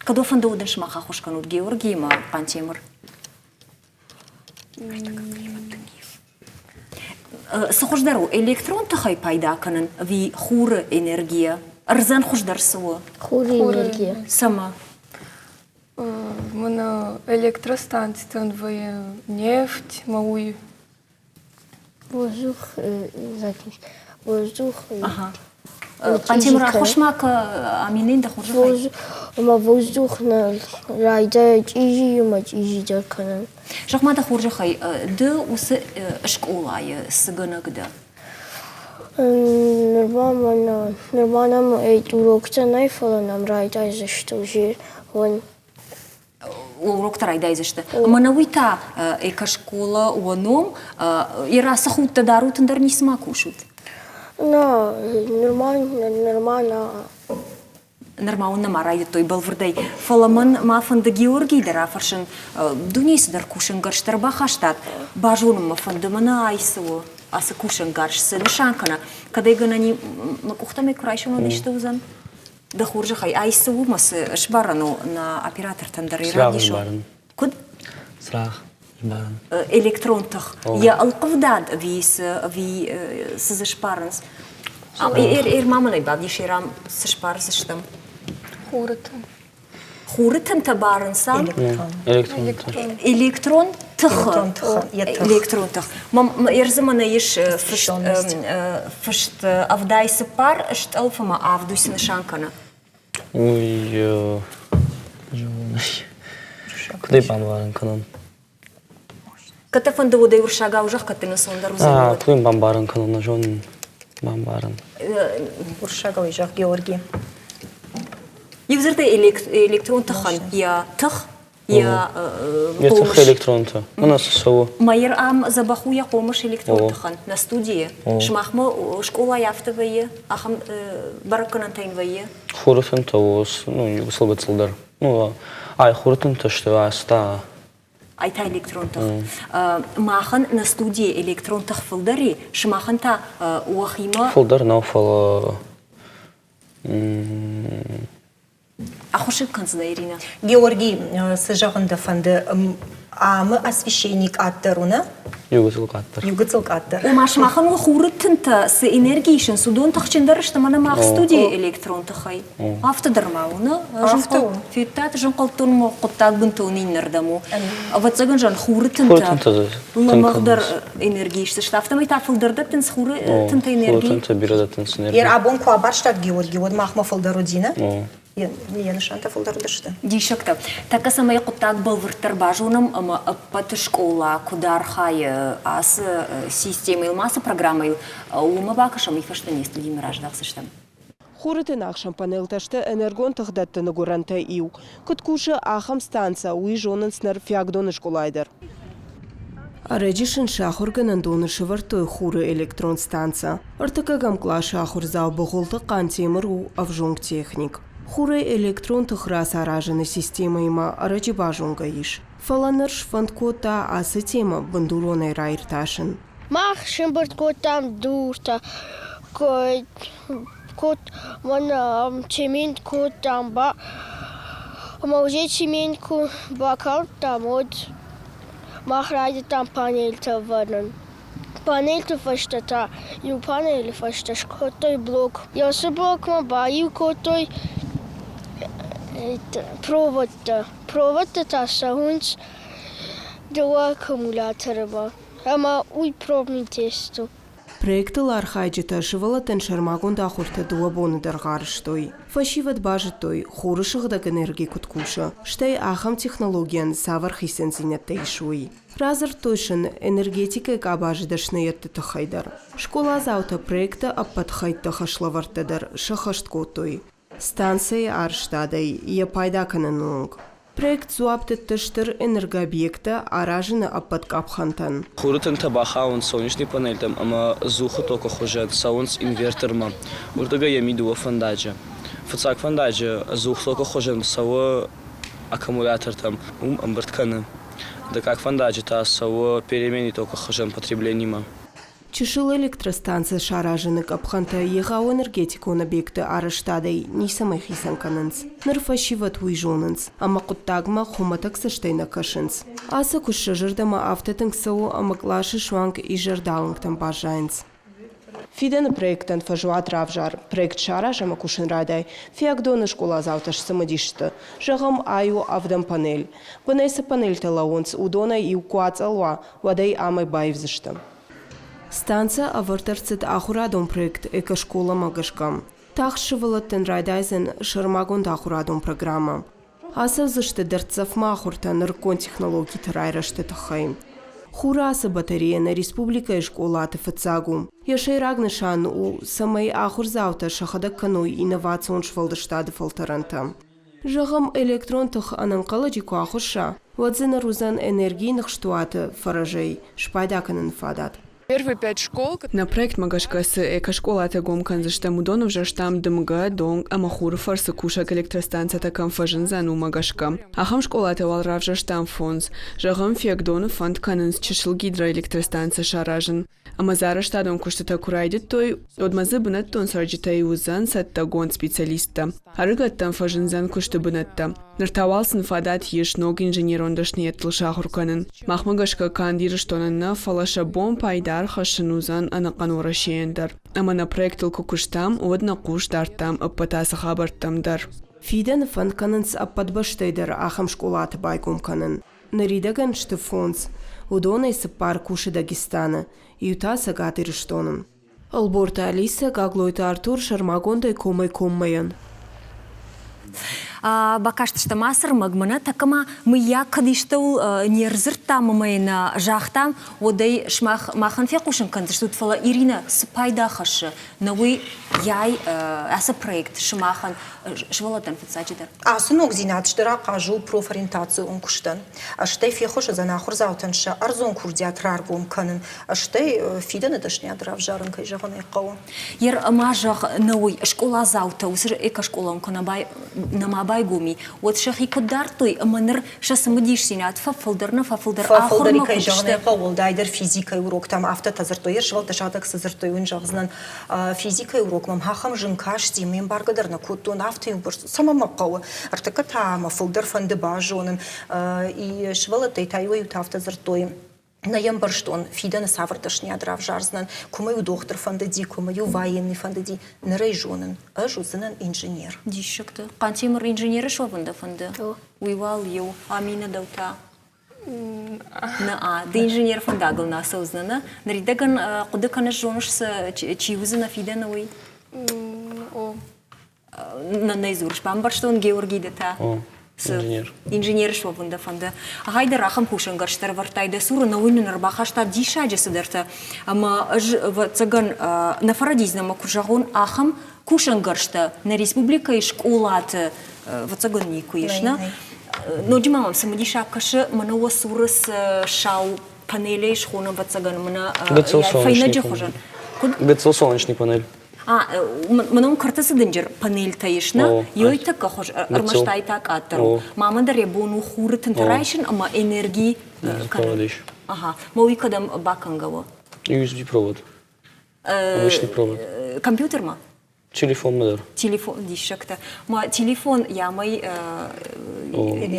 Кӕд уӕ фӕнды, уӕд сымах ӕххуыс кӕнут Георгиимӕ, Хъантемыр. Цы хуыздӕр у, электрон тыхӕй пайда кӕнын ӕви хуры энергийӕ? Ӕрдзӕн хуыздӕр цы у? Хуры энергийӕ. Цӕмӕ? Мына электростанцитӕн вӕййы нефть ма уый. Воздух, воздух. Ага. Хъантемыр, ӕххуыс ма кӕ Аминӕн дӕ хорзӕхӕй. Ӕмӕ воздух нӕ райдайы чъизи ӕмӕ чъизидӕр кӕнын. Зӕгъ-ма дӕ хорзӕхӕй, ды уыцы скъолайы цы гӕнӕг дӕ? Нырма мӕнӕ, нырма нӕм уроктӕ нӕй, фӕлӕ нӕм райдайдзысты уже уын. Уроктӕ райдайдзысты. Мӕнӕ уый та экошкола уӕ ном, йӕ рацы худтӕ дарут, ӕндӕр ницыма кусут? Нӕ, нырма, нырма нӕ. Нырма уын нӕма райдыдтой бӕлвырдӕй, фӕлӕ мӕн ма фӕнды Георгийы дӕр афӕрсын, дунейы цыдӕр кусӕнгӕрзтӕ ӕрбахастат, базонын мӕ фӕнды, мӕнӕ ай цы у, ацы кусӕнгарз цы нысан кӕна, кӕд ӕй гӕнӕн и, мӕ къухтӕм ӕй куы райсон, уӕд исты уыдзӕн? Дӕ хорзӕхӕй, ай цы у мӕ цы сбарӕн у нӕ оператортӕн дӕр ӕй равдисон? Куыд? Цырагъ сбарӕн. Электрон тых. Йӕ ӕлхъывдад ӕви цы, ӕви цы дзы сбарынц? Эр ма мын ӕй бавдис, Эрам, цы сбардзыстӕм? Хуры тын. Хуры тынтӕ барынц ам? Электрон. Электрон тыхы. Электрон тых. Ӕрдзы мӕнӕ ис фыст 74 стъӕлф ӕмӕ авд уый цы нысан кӕны? Уый куыд ӕй бамбарын кӕнон? Кӕд дӕ фӕнды, уӕд ӕй уырыссагау зӕгъ, кӕд дын ӕнцондӕр уыдзӕн. А, куыд бамбарын кӕнон, нӕ зонын. Бамбарын. Уырыссагау зӕгъ, Георги. Иу дзырдӕй электрон тыхӕн йӕ тых йӕ Йӕ тых электронтӕ. Мӕнӕ цы цӕуы. Майыр ам дзӕбӕх у йӕ хъомыс электрон тыхӕн нӕ студийы. Сымахмӕ скъолайы афтӕ вӕййы, ахӕм бӕрӕггӕнӕнтӕ йын вӕййы? Хуры тынтӕ у, ну, иугуыцыл гыццыл дӕр. Ну, ай хуры тынтӕ сты, ацы та. Ай та электрон тых. Махӕн нӕ студийы электрон тых фылдӕр и, сымахӕн та уӕхимӕ... Фылдӕр нӕу, фӕлӕ Ӕххуыс ын кӕндзынӕ, Иринӕ? Георгий, цы зӕгъын дӕ фӕнды, амы освещение къаддӕр у, нӕ? Иу гыццыл къаддӕр. Иу гыццыл къаддӕр. Ома сымахӕн уӕ хуры тынтӕ цы энерги исынц, уыдон тыхджындӕр сты мӕнӕ мах студийы электрон тыхӕй. Афтӕ дӕр ма у, нӕ? Афтӕ у. Федтат, зынхъӕлдтон хъуыддаг бынтон иннӕрдӕм у. Ӕвӕццӕгӕн, зӕгъын, хуры тынтӕ лӕмӕгъдӕр энерги исдзысты. Афтӕмӕй та фылдӕр дӕттынц хуры тынтӕ энерги. Хуры тынтӕ бирӕ дӕттынц энерги. Йе абон куы абарстат Георги, уӕд махмӕ фылдӕр уыди, нӕ? Йӕ нысантӕ фылдӕр уыдысты. Диссӕгтӕ. Тӕккӕ цӕмӕй хъуыддаг бӕлвырддӕр базонӕм ӕмӕ ӕппӕт скъола куыд архайы ацы системӕйыл, ацы программӕйыл, уымӕ бакӕсӕм, уый фӕстӕ не студимӕ раздӕхдзыстӕм. Хуры тынӕхсӕн панелтӕ сты энергон тыхдӕттыны гуырӕнтӕй иу. Куыд кусы ахӕм станцӕ, уый зонынц ныр Фиагдоны скъолайы дӕр. Ӕрӕджы сын сӕ ахуыргӕнӕндоны сӕвӕрдтой хуры электрон станцӕ. Ӕртыккӕгӕм къласы ахуырдзау Быгъуылты Хъантемыр у ӕвзонг техник. Хурӕй электрон тых рацаразыны системӕимӕ ӕрӕджы базонгӕ ис. Фӕлӕ ныр сфӕнд кодта ацы темӕ бындуронӕй раиртасын. Мах сӕмбырд кодтам дуртӕ, мӕнӕ цемент кодтам, ӕмӕ уже цемент ку бакалдтам, уӕд мах райдыдтам панельтӕ ӕвӕрын. Панельты фӕстӕ та иу панелы фӕстӕ скодтой блок. Уыцы блокмӕ баиу кодтой проводтӕ. Проводтӕ та цӕуынц дыууӕ аккумулятормӕ ӕмӕ уый пробный тест у. Проектыл архайджытӕ сывӕллӕттӕн сӕрмагонд ахуыртӕ дыууӕ боны дӕргъы арӕзтой. Фӕсивӕд базыдтой, хуры сыгъдӕг энерги куыд кусы, стӕй ахӕм технологийӕн цавӕр хицӕндзинӕдтӕ ис, уый. Радзырдтой сын энергетикӕйы къабазы дӕсныйӕдты тыххӕй дӕр. Скъоладзаутӕ проекты ӕппӕт хӕйтты хӕслӕвӕрдтӕ дӕр сӕххӕст кодтой. Станцӕйы арӕзтадӕй йӕ пайда кӕныны онг. Проект дзуапп дӕтты стыр энергообъекттӕ аразыны ӕппӕт къӕпхӕнтӕн. Хуры тынтӕ бахауынц солнечный панельтӕм ӕмӕ ӕдзухы токы хуызӕн цӕуынц инвертормӕ. Уырдыгӕй йӕм и дыууӕ фӕндаджы. Фыццаг фӕндаджы ӕдзух токы хуызӕн цӕуы аккумулятортӕм, уым ӕмбырд кӕны. Дыккаг фӕндаджы та цӕуы переменный токы хуызӕн потребленимӕ. Чысыл электростанцӕ саразыны къӕпхӕнтӕ егъау энергетикон объекты арӕзтадӕй ницӕмӕй хицӕн кӕнынц. Ныр фӕсивӕд уый зонынц, ӕмӕ хъуыддагмӕ хуымӕтӕг цӕстӕй нӕ кӕсынц. Ацы куыст сӕ зӕрдӕмӕ афтӕ тынг цӕуы, ӕмӕ къласы суанг изӕрдалынгтӕм баззайынц. Фидӕны проектӕн фӕзуат равзар, проект сараз ӕмӕ кусын райдай. Фиагдоны скъоладзаутӕ сцымыдис сты. Зӕгъӕм, ай у ӕвдӕм панель. Бынӕй цы панельтӕ лӕууынц, уыдонӕй иу куы ацъӕл уа, уӕд ӕй амӕй баивдзысты. Станцӕ ӕвӕрд ӕрцыд ахуырадон проект «Экошкола-мӕ» гӕсгӕ. Тагъд сывӕллӕттӕн райдайдзӕн сӕрмагонд ахуырадон программӕ. Ацӕудзысты дӕрддзӕфмӕ ахуыртӕ нырыккон технологиты райрӕзты тыххӕй. Хуры ацы батарея нӕ республикӕйы скъолаты фыццаг у. Йӕ сӕйраг нысан у, цӕмӕй ахуырдзаутӕ сӕхӕдӕг кӕной инновацион сфӕлдыстады фӕлтӕрӕнтӕ. Зӕгъӕм, электрон тых ӕнӕнхъӕлӕджы куы ахуысса, уӕд дзы ныр уыдзӕн энергийы ныхстуаты фӕрӕзӕй спайда кӕныны фадат. Первые пять школ. Нӕ проектмӕ гӕсгӕ цы экошколатӕ гом кӕндзыстӕм, уыдон ӕвзӕрстам дымгӕ, дон ӕмӕ хуры фӕрцы кусӕг электростанцӕтӕ кӕм фӕзындзӕн, уымӕ гӕсгӕ. Ахӕм скъолатӕ уал равзӕрстам фондз. Зӕгъӕм, Фиагдоны фӕнд кӕнынц чысыл гидроэлектростанцӕ саразын. Ӕмӕ дзы арӕзтадон куыстытӕ куы райдыдтой, уӕдмӕ дзы бынӕттон цӕрджытӕй уыдзӕн цӕттӕгонд специалисттӕ. Ӕрыгӕттӕн фӕзындзӕн куысты бынӕттӕ. Ныр та уал сын фадат ис ног инженерон дӕсныйӕдтыл сахуыр кӕнын. Махмӕ гӕсгӕ канд Ирыстонӕн нӕ, фӕлӕ сӕ бон пайда ӕрхӕссын уыдзӕн ӕнӕхъӕн Уӕрӕсейӕн дӕр. Ӕмӕ нӕ проектыл куы куыстам, уӕд нӕ хъус дардтам ӕппӕт ацы хабӕрттӕм дӕр. Фидӕны фӕнд кӕнынц ӕппӕт бӕстӕй дӕр ахӕм скъолаты байгом кӕнын. Ныридӕгӕн сты фондз, уыдонӕй цыппар кусы Дагестаны, иу та Цӕгат Ирыстоны. Ӕлборты Алисӕ, Гаглойты Артур сӕрмагондӕй комӕй-коммӕйӕн. Бакастыстӕм ацы ӕрмӕгмӕ, нӕ тӕккӕ ма мыййаг кӕд истӕуыл не рдзырдтам ӕмӕ йын загътам, уӕд ӕй сымах махӕн фехъусын кӕндзыстут, фӕлӕ Иринӕ цы пайда хӕссы, нӕ уый яй ацы проект сымахӕн сывӕллӕттӕн фыццаджыдӕр? Ацы ногдзинад стыр ахъаз у профориентацион куыстӕн. Стӕй феххуыс уыдзӕн ахуырдзаутӕн сӕ ӕрдзон курдиат раргом кӕнын, стӕй фидӕны дӕсныйад равзарын, кӕй зӕгъын ӕй хъӕуы. Ер ма зӕгъ, нӕуый скъоладзаутӕ уыцы экошколам куы нӕма бабайгом и, уӕд сӕхи куыд дардтой ӕмӕ ныр сӕ цымыдисдзинад фӕфылдӕр нӕ фӕфылдӕр Фӕфылдӕр ахуырмӕ кӕй куыд зӕгъын сты. ӕй хъӕуы, уӕлдайдӕр физикӕйы уроктӕм афтӕтӕ дзырдтой, йӕ сывӕллӕттӕ сӕхӕдӕг цы дзырдтой, уый зӕгъдзынӕн. Физикӕйы урок мӕм ахӕм зын касти, ме мбаргӕ дӕр нӕ кодтон, афтӕ иу бӕрц цӕмӕ мӕ хъӕуы. Ӕртыккӕ та мӕ фылдӕр фӕнды базонын. И сывӕллӕттӕй та иуӕй-иутӕ афтӕ дзырдтой, нӕ йӕ ӕмбӕрстон, фидӕны цавӕр дӕсныйад равзардзынӕн, куы мӕ-иу дохтыр фӕндыди, куы мӕ-иу военный фӕндыди, ныр ӕй зонын, ӕз уыдзынӕн инженер. Диссӕгтӕ. Хъантемыр инженеры суӕвын дӕ фӕнды? Уый уал иу, Аминӕ дӕу та? Нӕ, ды инженер фӕндагыл нӕ ацӕудзынӕ, нӕ? Ныридӕгӕн хъуыды кӕныс, зоныс, чи уыдзынӕ фидӕны, уый? О. Нӕ дзурыс, бамбӕрстон Георгий ды та? Инженер. Инженер суӕвын дӕ фӕнды. Гъай дӕр ахӕм кусӕнгӕрзтӕ ӕрӕвӕрдтай дӕ цуры, нӕ уый нын ӕрбахаста диссаджы цыдӕртӕ. Ӕмӕ ӕз, ӕвӕццӕгӕн, нӕ фӕрӕдидзынӕн ӕмӕ куы зӕгъон, ахӕм кусӕнгӕрзтӕ нӕ республикӕйы скъолаты, ӕвӕццӕгӕн, никуы ис, нӕ? Ноджы ма мӕм цымыдисаг кӕсы, мӕнӕ уӕ цуры цы сау панелӕй схонӕм, ӕвӕццӕгӕн, мӕнӕ фӕйнӕджы хуызӕн. Куыд? Гыццыл солнечный панель. А, мӕнӕ уым кӕрты цы дынджыр панельтӕ ис, нӕ? Ёй тӕккӕ хуыз, ӕрмӕст ай та къаддӕр у. Мамӕн дӕр йӕ бон у хуры тынтӕ райсын ӕмӕ энерги кӕнын. Ага. Мӕ уый кӕдӕм бакӕнгӕ у? USB провод. Обычный провод. Компьютермӕ? Телефонмӕ дӕр. Телефон, диссӕгтӕ. Ма телефон ямӕй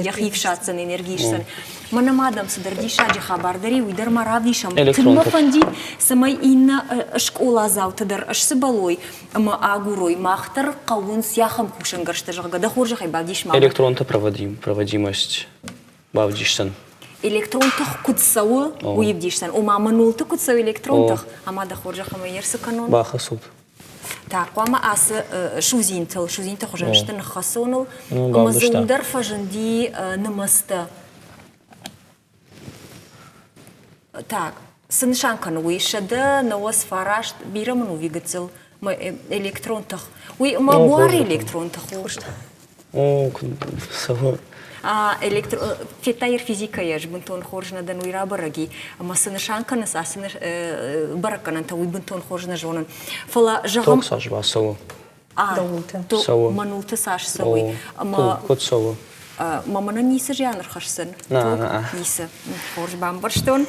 йӕхи фсаддзӕн, энерги исдзӕн. Мӕнӕ ма дӕм цыдӕр диссаджы хабар дӕр и, уый дӕр ма равдисӕм. Тынг мӕ фӕндид, цӕмӕй иннӕ скъоладзаутӕ дӕр сцыбӕлой ӕмӕ агурой. Мах дӕр хъӕуынц ахӕм кусӕнгӕрзтӕ, зӕгъгӕ, дӕ хорзӕхӕй бавдис ма. Электронты проводимость бавдисдзӕн. Электрон тых куыд цӕуы, уый ӕвдисдзӕн. Ома, мӕнолты куыд цӕуы электрон тых, ӕмӕ дӕ хорзӕх ӕмӕ йе рцы кӕнон. Бахӕцут. Та хъуамӕ ацы судзинтыл, судзинты хуызӕн сты ныххӕцоныл, ӕмӕ дзы уым дӕр фӕзынди нымӕцтӕ. Так, цы нысан кӕны уый? 199, бирӕ мын у гыццыл электрон тых. Уый мӕ буары электрон тых у. О, куыд цӕуы? Электро... Федтай физикӕйы ӕз бынтон хорз нӕ дӕн, уый рабӕрӕг и. Ӕмӕ цы нысан кӕнынц ацы бӕрӕггӕнӕнтӕ, уый бынтон хорз нӕ зонын. Фӕлӕ, зӕгъӕм... Ток цас бацӕуы? Цӕуы. Мӕнулты цас цӕуы. Ӕмӕ... Куыд цӕуы? Мӕ мӕнӕн ницы зиан ӕрхӕсдзӕн. Ницы. Хорз бамбӕрстон.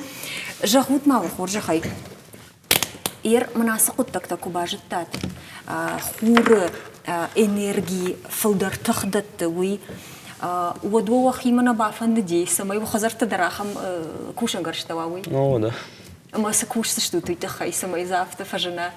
Зӕгъут ма уӕ хорзӕхӕй, Ер мын ацы хъуыддӕгтӕ куы базыдтат, хуры энерги фылдӕр тых дӕтты, уый, уӕд уӕ уӕхимӕ нӕ бафӕндыди, цӕмӕй уӕ хӕдзӕртты дӕр ахӕм кусӕнгӕрзтӕ уа, уый? О, да. Ӕмӕ цы кусдзыстут уый тыххӕй, цӕмӕй дзы афтӕ фӕзына?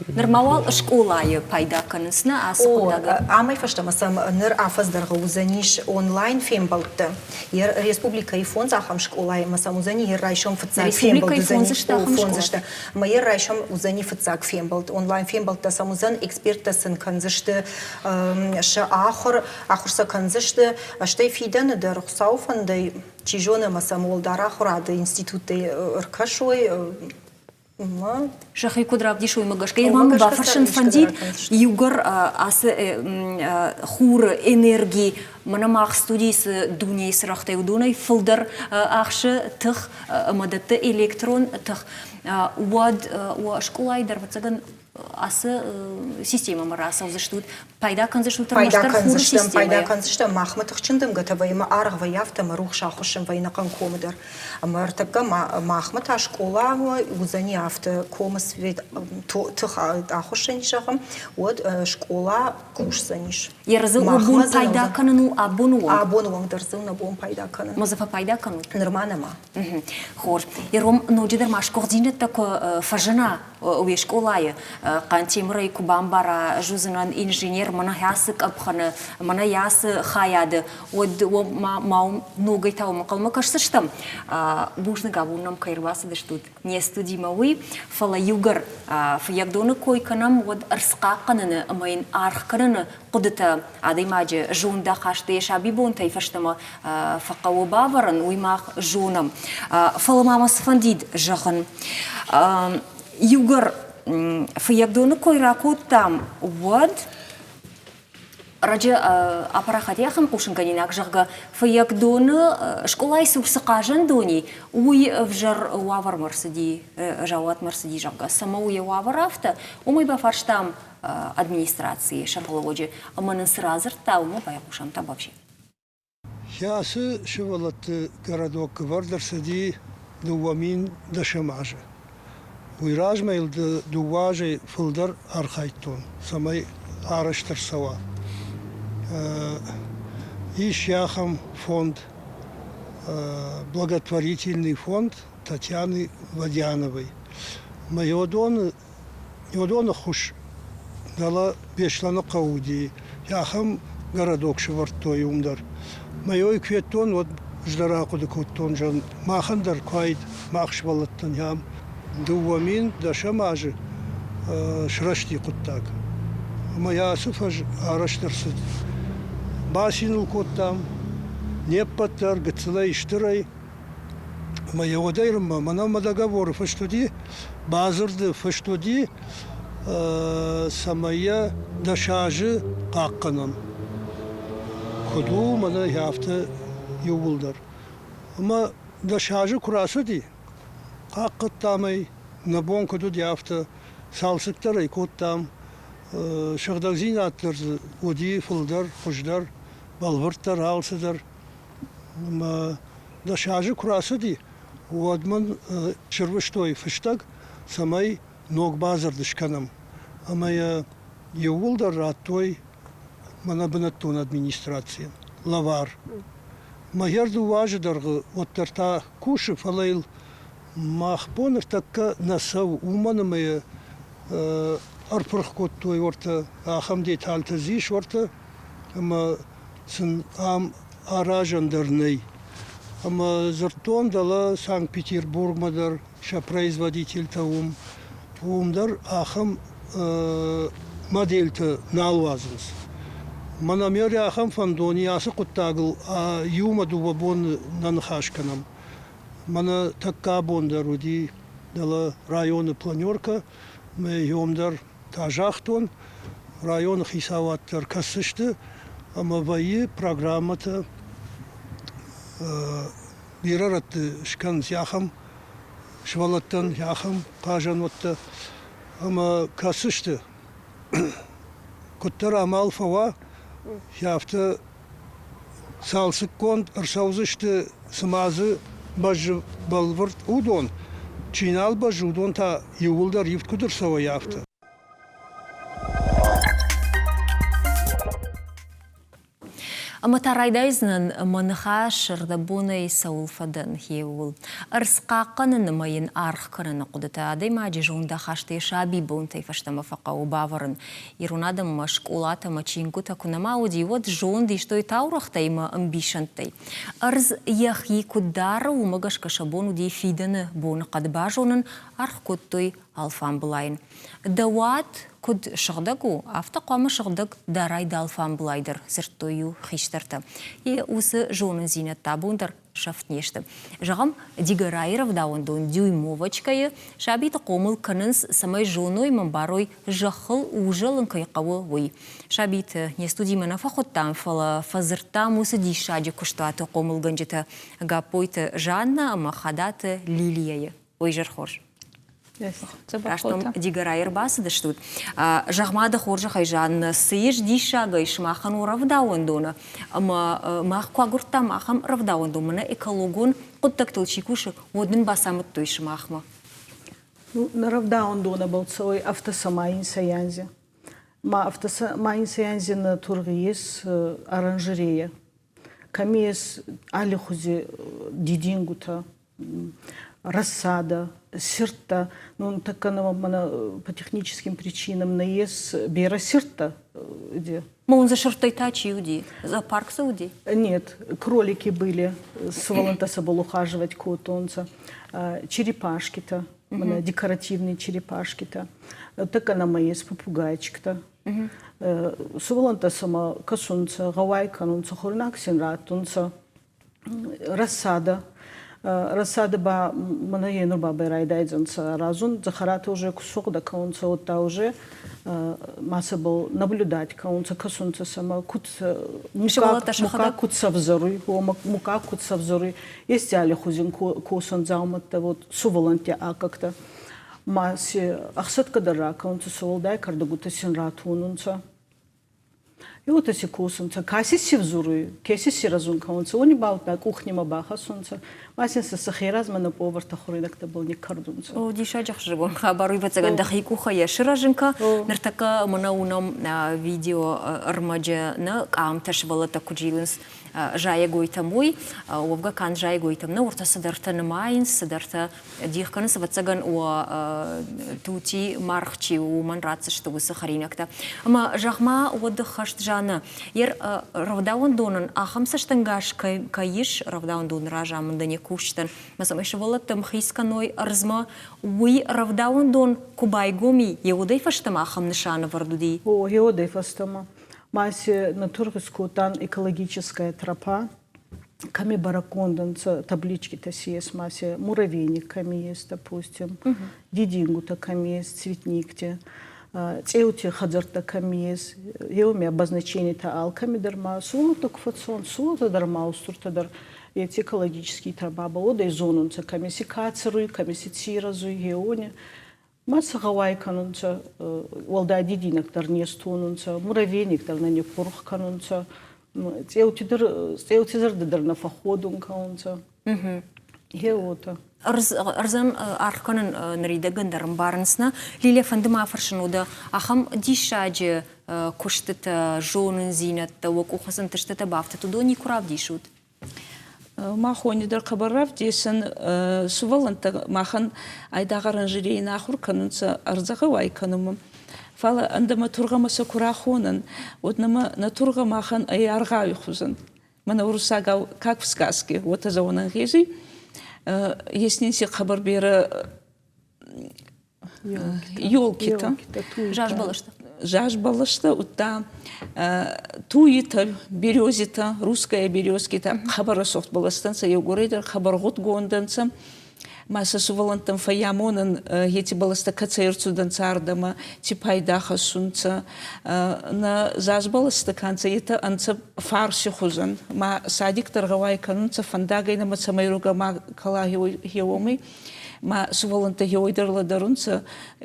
Нырма уал скъолайы пайда кӕнынц нӕ ацы хъуыддагӕн? Амӕй фӕстӕмӕ сӕм ныр афӕдз дӕргъы уыдзӕнис онлайн фембӕлдтӕ. Республикӕйы фондз ахӕм скъолайы ӕмӕ сӕм уыдзӕни йӕ райсом фыццаг фембӕлд уыдзӕни. Фондз сты. Ӕмӕ йӕ райсом уыдзӕни фыццаг фембӕлд. Онлайн фембӕлдтӕ сӕм уыдзӕн, эксперттӕ сын кӕндзысты сӕ ахуыр, ахуыр сӕ кӕндзысты, стӕй фидӕны дӕр Хуыцауы фӕндӕй, чи зоны, ӕмӕ сӕм уӕлдӕр ахуырады институттӕй ӕркӕсой. Сӕхи куыд равдисой, уымӕ гӕсгӕ йӕ мӕм бафӕрсын фӕндид, иугӕр ацы хуры энерги мӕнӕ мах студийы цы дунейы цырӕгътӕй уыдонӕй фылдӕр ахсы тых ӕмӕ дӕтты электрон тых, уӕд уӕ скъолайы дӕр, ӕвӕццӕгӕн, ацы системӕмӕ рацӕудзыстут, пайда кӕндзыстут ӕрмӕстдӕр хуры системӕйӕ? Пайда кӕндзыстӕм, махмӕ тыхджын дымгӕтӕ вӕййы ӕмӕ аргъ вӕййы афтӕ ӕмӕ рухс ахуыссын вӕййы ӕнӕхъӕн комы дӕр. Ӕмӕ ӕртӕккӕ махмӕ та скъола уыдзӕни афтӕ, комы свет тых ахуыссӕн зӕгъӕм, уӕд скъола кусдзӕнис. Ерзы уӕ бон пайда кӕнын у абоны онг? Абоны онг дӕр дзы нӕ бон пайда кӕнын. Ма дзы фӕпайда кӕнут? Нырма нӕма. Хорз. Ирон ноджыдӕр ма сгуыхтдзинӕдтӕ куы фӕзына уе скъолайы, Хъантемырӕй куы бамбара, ӕз уыдзынӕн инженер, мӕнӕ ацы къӕпхӕны, мӕнӕ ацы хайады, уӕд ма ма ногӕй та уымӕ ӕнхъӕлмӕ кӕсдзыстӕм. Бузныг абон нӕм кӕй ӕрбацыдыстут не студимӕ, уый. Фӕлӕ иугӕр Фыййагдоны кой кӕнӕм, уӕд ӕрдзхъахъхъӕныны ӕмӕ йын аргъ кӕныны хъуыдытӕ адӕймаджы зондахасты йӕ сабибонтӕй фӕстӕмӕ фӕхъӕуы бавӕрын, уый мах зонӕм. Фӕлӕ ма мӕ цы фӕндид зӕгъын. Иугӕр Фыййагдоны кой ракодтам, уӕд. Ӕрӕджы апарахат ахӕм хъусынгӕнинаг, зӕгъгӕ, Фыййагдоны скъолайы цур цы хъазӕндон и, уый ӕвзӕр уавӕрмӕ рцыди, заууатмӕ рцыди, зӕгъгӕ, цӕмӕ у йӕ уавӕр афтӕ, уымӕй бафарстам администрацийы сӕргълӕууӕджы ӕмӕ нын цы радзырдта, уымӕ байхъусӕм Табавси. Ацы сывӕллӕтты городок ӕвӕрд ӕрцыди 2010 азы. Уый размӕ йыл дыууӕ азӕй фылдӕр архайдтон, цӕмӕй арӕзт ӕрцӕуа. Ис ахӕм фонд, благотворительный фонд Татьяны Водяновой. Мӕ уыдоны хус дӕлӕ Беслӕныхъӕу уыди, ахӕм городок сӕвӕрдтой уым дӕр. Мӕ ой куы федтон, уӕд ӕз дӕр ахъуыды кодтон, зӕгъын, махӕн дӕр куы уаид, мах сывӕллӕттӕн ам 2010 азы сырӕзти хъуыддаг. Ӕмӕ йӕ ацы фӕз арӕзт ӕрцыд. Бацин ыл кодтам, не ппӕт дӕр гыццылӕй, стырӕй. Ӕмӕ йӕ уӕдӕй рынмӕ мӕнӕн мӕ договоры фыст уыди, бадзырды фыст уыди, цӕмӕй йӕ дӕс азы хъахъхъӕнӕм. Куыд у, мӕнӕ афтӕ иууылдӕр. Ӕмӕ дӕс азы куы рацыди, хъахъхъӕдтам ӕй, нӕ бон куыд уыди, афтӕ цалцӕг дӕр ӕй кодтам, сыгъдӕгдзинад дӕр дзы уыди фылдӕр, хуыздӕр, бӕлвырддӕр алцыдӕр. Ӕмӕ дӕс азы куы рацыди, уӕд мын сырвыстой фыстӕг, цӕмӕй ног бадзырд скӕнӕм. Ӕмӕ йӕ иууылдӕр радтой мӕнӕ бынӕттон администрацийӕн лӕвар. Мӕ хӕр дыууӕ азы дӕргъы уӕддӕр та кусы, фӕлӕ йыл мах бон ныртӕккӕ нӕ цӕуы, уымӕн ӕмӕ йӕ ӕрпырх кодтой уӕртӕ ахӕм детальтӕ дзы ис уӕртӕ, ӕмӕ сын ам аразӕн дӕр нӕй. Ӕмӕ дзырдтон дӕлӕ Санкт-Петербургмӕ дӕр сӕ производительтӕ уым, уым дӕр ахӕм модельтӕ нал уадзынц. Мӕнӕ ме ахӕм фӕндон и ацы хъуыддагыл иумӕ дыууӕ боны нӕ ныхас кӕнӕм. Мӕнӕ тӕккӕ абон дӕр уыди дӕлӕ районы планеркӕ, мӕ йом дӕр та загътон, районы хицауад дӕр кӕсдзысты ӕмӕ вӕййы программӕтӕ бирӕ рӕтты скӕнынц ахӕм сывӕллӕттӕн ахӕм хъазӕнуӕттӕ ӕмӕ кӕсдзысты, куыддӕр амал фӕуа, афтӕ цалцӕггонд ӕрцӕудзысты, цыма дзы бӕззы бӕлвырд уыдон, чи нал бӕззы, уыдон та иууылдӕр ивд куыд ӕрцӕуой, афтӕ. Ӕмӕ та райдайдзынӕн мӕ ныхас ӕрдӕбонӕй цӕуыл фӕдӕн, гъеууыл. Ӕрдз хъахъхъӕнын ӕмӕ йын аргъ кӕныны хъуыдытӕ адӕймаджы зондахасты йӕ сабибонтӕй фӕстӕмӕ фӕхъӕуы бавӕрын. Ирон адӕммӕ скъолатӕ ӕмӕ чингуытӕ куы нӕма уыди, уӕд зонд истой таурӕгътӕй ӕмӕ ӕмбисӕндтӕй. Ӕрдз йӕхи куыд дары, уымӕ гӕсгӕ сӕ бон уыди фидӕны боныхъӕд базонын, аргъ кодтой алфамбылайӕн. Дӕ уат куыд сыгъдӕг у, афтӕ хъуамӕ сыгъдӕг дарай дӕ алфамбылай дӕр, дзырдтой-иу хистӕртӕ. Йе уыцы зонындзинӕдтӕ абон дӕр сӕфт не сты. Зӕгъӕм, Дигорайы рӕвдауӕндон Дюймовочкӕйы сабиты хъомыл кӕнынц, цӕмӕй зоной ӕмӕ ӕмбарой, зӕххыл узӕлын кӕй хъӕуы, уый. Сабиты не студимӕ нӕ фӕхуыдтам, фӕлӕ фӕдзырдтам уыцы диссаджы куыстуаты хъомылгӕнджытӕ Гаппойты Жаннӕ ӕмӕ Хадаты Лилияйы. Уый изӕр хорз. Раст мӕм Дигорайы ӕрбацыдыстут. Зӕгъ-ма дӕ хорзӕхӕй, Жанна, цы ис диссагӕй сымахӕн у рӕвдауӕндоны? Ӕмӕ мах куы агуырдтам ахӕм рӕвдауӕндон, мӕнӕ экологон хъуыддӕгтыл чи кусы, уӕд нын бацамыдтой сымахмӕ. Ну, нӕ рӕвдауӕндонӕбӕл цӕуй автосамайинсӕй анзи. Ма автосамайинсӕй анзи нӕ тургъи ес оранжерея. Кӕми ес аллихузи дидингутӕ, рассада, сирдтӕ. Ну, нуртӕккӕ мӕнӕ по техническим причинам нӕ ес берӕ сирдтӕ. Ма уын дзы сырдтӕй та чи уыди? Зоопарк дзы уыди? Нет, кролики были, сывӕллӕнттӕ сӕбӕл ухаживать кодтонцӕ, черепашки-то, мӕнӕ декоративные черепашки-то. Тӕккӕ нӕмӕ ес попугайчиктӕ. Сувӕллӕнттӕ сӕмӕ кӕсунцӕ, гъӕуай кӕнунцӕ, хуӕруйнаг син раттунцӕ, рассада. Рассады ба мӕнӕ енур бабӕй райдайдзӕнцӕ аразун, дзӕхӕратӕ уже ку сугъдӕ кӕнунцӕ, уӕдта уже ма сӕбӕл наблюдать кӕнунцӕ, кӕсунцӕ сӕмӕ, куд мука куд сӕвзӕруй, мука куд сӕвзӕруй, ести аллихузи косӕн дзаумӕттӕ, вот сувӕллӕнтти аккӕгтӕ. Ма си ӕхсӕдгӕ дӕр ракӕнунцӕ, сӕ уӕлдай кӕрдӕгутӕ син ратонунцӕ. Уотӕ си косунцӕ, ка си ци взуруй, ке си ци рӕзун кӕнунцӕ, уони баудта къухнимӕ бахӕссунцӕ, ма син сӕ сӕхе размӕ нӕ пъовӕртӕ хуӕруйнӕгтӕбӕл никкӕрдунцӕ. О, диссаджы ӕхсызгон хабар, уый ӕвӕццӕгӕн дӕхи къухӕй йӕ сырӕзын кӕ. Ныртӕккӕ мӕнӕ уынӕм видео ӕрмӕджы нӕ къамтӕ сывӕллӕттӕ куыд зилынц зайӕгойтӕм, уый. Уӕвгӕ канд зайӕгойтӕм нӕ, уӕртӕ цыдӕртӕ нымайынц, цыдӕртӕ дих кӕнынц, ӕвӕццӕгӕн, уӕ тути маргъ чи у, уымӕн ратдзысты уыцы хӕринӕгтӕ. Ӕмӕ, зӕгъ-ма, уӕд ӕххӕст Жаннӕ, йе рӕвдауӕндонӕн ахӕм цӕстӕнгас кӕй ис рӕвдауӕндоны разамындӕн йӕ кусджытӕн, ӕмӕ цӕмӕй сывӕллӕттӕ ӕмхиц кӕной ӕрдзмӕ, уый рӕвдауӕндон куы байгом и, йе уӕдӕй фӕстӕмӕ ахӕм нысан ӕвӕрд уыди? О, йе уӕдӕй фӕстӕмӕ. Ма си нӕ тургъи скодтан экологическая тропа, кӕми бӕрӕггонд ӕнцӕ табличкитӕ си ес, ма си муравейник кӕми ес, допустим, дидингутӕ кӕми ес, цветниктӕ, цъеути хӕдзӕрттӕ кӕми ес, еуми обозначенитӕ алкӕми дӕр ма сувӕллӕнттӕ ку фӕццӕуӕн, сувӕллӕнттӕ дӕр ма устуртӕ дӕр еци экологический тропабӕл уодӕй зонунцӕ, кӕми си ка цӕруй, кӕми си ци ирӕзуй, гъеуони. Ма сӕ гъӕуай кӕнунцӕ, уӕлдай дидинӕг дӕр не стонунцӕ, муравейник дӕр нӕ ниппурх кӕнунцӕ, цъеути дӕр цъеути зӕрдӕ дӕр нӕ фӕхходун кӕнунцӕ. Гъе уотӕ. Ӕрдзӕн аргъ кӕнын ныридӕгӕн дӕр ӕмбарынц нӕ. Лилия, фӕнды ма афӕрсын уӕдӕ ахӕм диссаджы куыстытӕ, зонындзинӕдтӕ, уӕ къухы цы ӕнтыстытӕ бафтыд, уыдон никуы равдисут? Махони дӕр хъӕбӕр равдесӕн сувӕллӕнттӕ махӕн айдагъ оранжерейи нӕ ахур кӕнунцӕ ӕрдзӕ гъӕуай кӕнунмӕ. Фал ӕндӕмӕ тургъӕмӕ сӕ ку рахонӕн, уӕд нӕмӕ нӕ тургъӕ махӕн ӕй аргъауи хузӕн. Мӕнӕ уруссагау как в сказке, уотӕ зӕгъун ӕнгъезуй. Ес нин си хъӕбӕр берӕ елкитӕ. Зазбӕлӕстӕ. Зазбӕлӕстӕ, удта туитӕ, березитӕ, русская березкитӕ, хъӕбӕр рӕсугъд бӕлӕстӕ нцӕ, еугурӕй дӕр хъӕбӕр гъудгонд ӕнцӕ. Ма сӕ сувӕллӕнттӕн фӕййамонӕн, еци бӕлӕстӕ кӕцӕй ӕрцудӕнцӕ ардӕмӕ, ци пайда хӕссунцӕ. Нӕ зазбӕлӕстӕ ка нцӕ, етӕ ӕнцӕ фарси хузӕн. Ма садик дӕр гъӕуай кӕнунцӕ, фӕндагӕй нӕмӕ цӕмӕй ругӕ ма кӕла гъеуомӕй. Ма сувӕллӕнттӕ еуӕй дӕр лӕдӕрунцӕ,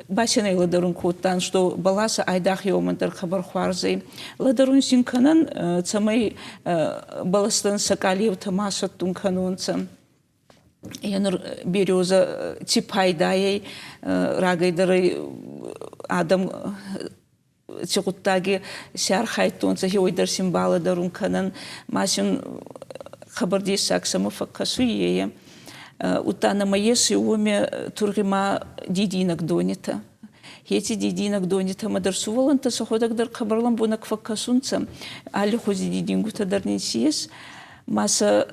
басенӕй лӕдӕрун кодтан, что бӕласӕ айдагъ еумӕн дӕр хъӕбӕр хуарз ӕй. Лӕдӕрун син кӕнӕн, цӕмӕй бӕлӕстӕн сӕ къалеутӕ ма сӕттун кӕнонцӕ. Е нур березӕ ци пайдайӕй рагӕй дӕр адӕм ци гъуддаги си архайдтонцӕ, хеуой дӕр син балӕдӕрун кӕнӕн, ма син хъӕбӕр дессаг сӕмӕ фӕккӕсуй е. Удта нӕмӕ ес уоми тургъи ма дидинӕгдонитӕ. Еци дидинӕгдонитӕмӕ дӕр сувӕллӕнттӕ сӕхуӕдӕг дӕр хъӕбӕр лӕмбунӕг фӕккӕсунцӕ. Аллихузи дидингутӕ дӕр нин си ес. Ма сӕ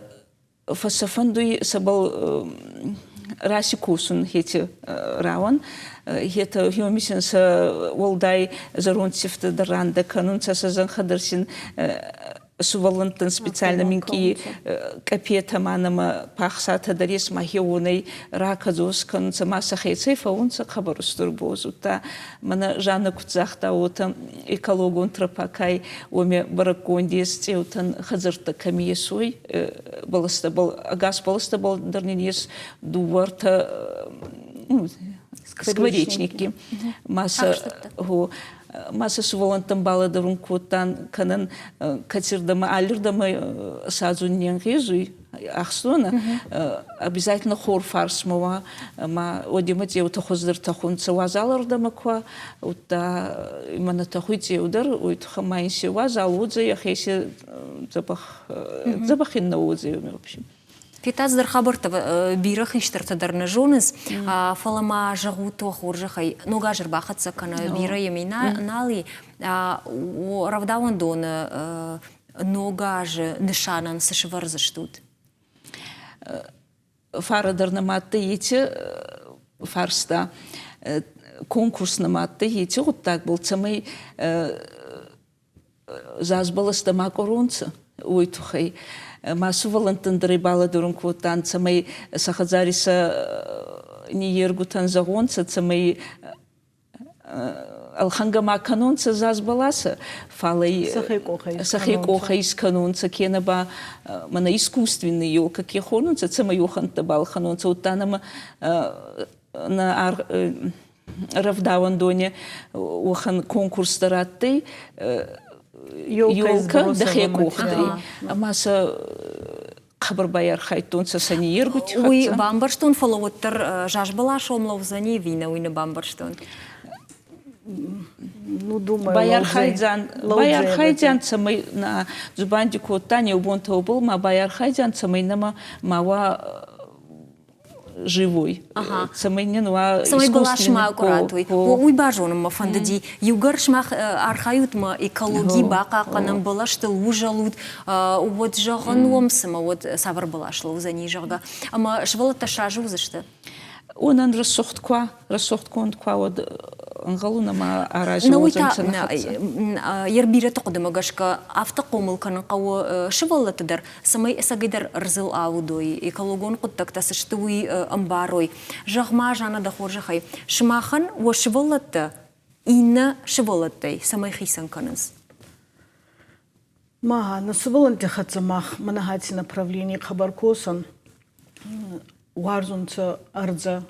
фӕфӕндуй сӕбӕл раси косун еци рауӕн. Етӕ хеуми сӕ уӕлдай зӕронд сифтӕ дӕр рандӕ кӕнунцӕ, сӕ зӕнхӕ дӕр син сувӕллӕнттӕн специально минкъий къапетӕ ма нӕмӕ пахсатӕ дӕр ес, ма хеуонӕй ракӕдзос кӕнунцӕ, ма сӕхецӕй фӕуунцӕ хъӕбӕр устур боз. Удта мӕнӕ Жаннӕ куд загъта, уотӕ экологон тропа кай уоми бӕрӕггонд ес цъеутӕн хӕдзӕрттӕ кӕми есуй, бӕлӕстӕбӕл, ӕгас бӕлӕстӕбӕл дӕр нин ес дууӕртӕ скворечники. Ма сӕ ма сӕ сувӕллӕнттӕн балӕдӕрун кодтан, кӕнӕн кӕцирдӕмӕ аллирдӕмӕ садзун не нгъезуй ӕхсонӕ, обязательно хор фарсмӕ уа, ма уодемӕ цъеутӕ хуӕздӕр тӕхунцӕ уазалӕрдӕмӕ ку уа, удта мӕнӕ тӕхуй цъеу дӕр, уой туххӕй ма ин си уазал уодзӕй, ӕхе си дзӕбӕх дзӕбӕх ин нӕ уодзӕй, в общем. Фетадз дӕр хабӕрттӕ бирӕ хистӕртӕ дӕр нӕ зонынц, фӕлӕ ма зӕгъут уӕ хорзӕхӕй, ног аз ӕрбахӕццӕ кӕны, бирӕ йӕм нал и. Рӕвдауӕндоны ног азы нысанӕн цы сывӕрдзыстут? Фарӕ дӕр нымадта еци фарста, конкурс нымадта еци гъуддагбӕл, цӕмӕй зазбӕлӕстӕ ма къоронцӕ, уой туххӕй. Ма сувӕллӕнттӕн дӕр ӕй балӕдӕрун кодтан, цӕмӕй сӕ хӕдзари сӕ ниййергутӕн зӕгъонцӕ, цӕмӕй ӕлхӕнгӕ ма кӕнонцӕ заз бӕласӕ, фал ӕй сӕхе къохӕй искӕнонцӕ, кенӕ ба мӕнӕ искусственный елка ке хонунцӕ, цӕмӕй уӕхӕнттӕ балхӕнонцӕ, удта нӕмӕ нӕ рӕвдауӕндони уӕхӕн конкурс дӕр адтӕй елка дӕхе къохтӕй. Ӕма сӕ хъӕбӕр байархайдтонцӕ сӕ ниййергути хӕццӕ. Уый бамбӕрстон, фӕлӕ уӕддӕр зазбӕлас ом лӕудзӕни ӕви нӕ, уый нӕ бамбӕрстон. Ну, думаю, байархайдзӕн, байархайдзӕн, цӕмӕй нӕ дзубанди кодтан еу бонтӕ уобӕл, ма байархайдзӕн, цӕмӕй нӕмӕ ма уа живой, цӕмӕй нын уа Цӕмӕй бӕлас ма акъуырат, уый. Уый базонын мӕ фӕндыди. Иугӕр сымах архайут мӕ экологи бахъахъхъӕнӕм, бӕлӕстыл узӕлут, уӕд зӕгъын уӕм цымӕ уӕд цавӕр бӕлас лӕудзӕни, зӕгъгӕ. Ӕмӕ сывӕллӕттӕ сразы уыдзысты? Уонӕн рӕсугъд куа, рӕсугъдгонд куа, уӕд ӕнхъӕлун ӕма арази уодзӕнцӕ нӕ хӕццӕ. Йе бирӕты хъуыдымӕ гӕсгӕ афтӕ хъомыл кӕнын хъӕуы сывӕллӕтты дӕр, цӕмӕй ӕцӕгӕйдӕр ӕрдзыл аудой, экологон хъуыддӕгтӕ цы сты, уый ӕмбарой. Зӕгъ-ма, Жанна, дӕ хорзӕхӕй, сымахӕн уӕ сывӕллӕттӕ иннӕ сывӕллӕттӕй цӕмӕй хицӕн кӕнынц? Ма, нӕ сывӕллӕтти хӕццӕ мах мӕнӕ аци направлений хъӕбӕр косӕн. Уарзунцӕ ӕрдзӕ,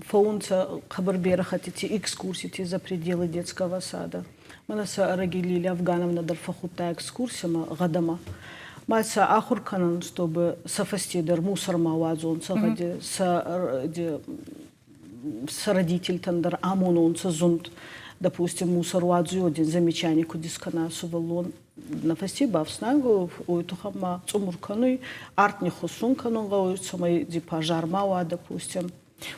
фӕуунцӕ хъӕбӕр берӕ хӕттити экскурсити за пределы детского сада. Мӕнӕ сӕ ӕрӕги Лилия Афгановна дӕр фӕххудта экскурсимӕ гъӕдӕмӕ. Ма сӕ ахур кӕнӕн, чтобы сӕ фӕсте дӕр мусор ма уадзонцӕ гъӕди, сӕ сӕ родительтӕн дӕр амононцӕ зунд. Допустим, мусор уадзуй один замечание куд искӕна сувӕллон нӕ фӕсте бафснайгӕ, уой туххӕн ма цъумур кӕнуй, арт ниххуссун кӕнун гъӕуй, цӕмӕй ди пожар ма уа, допустим.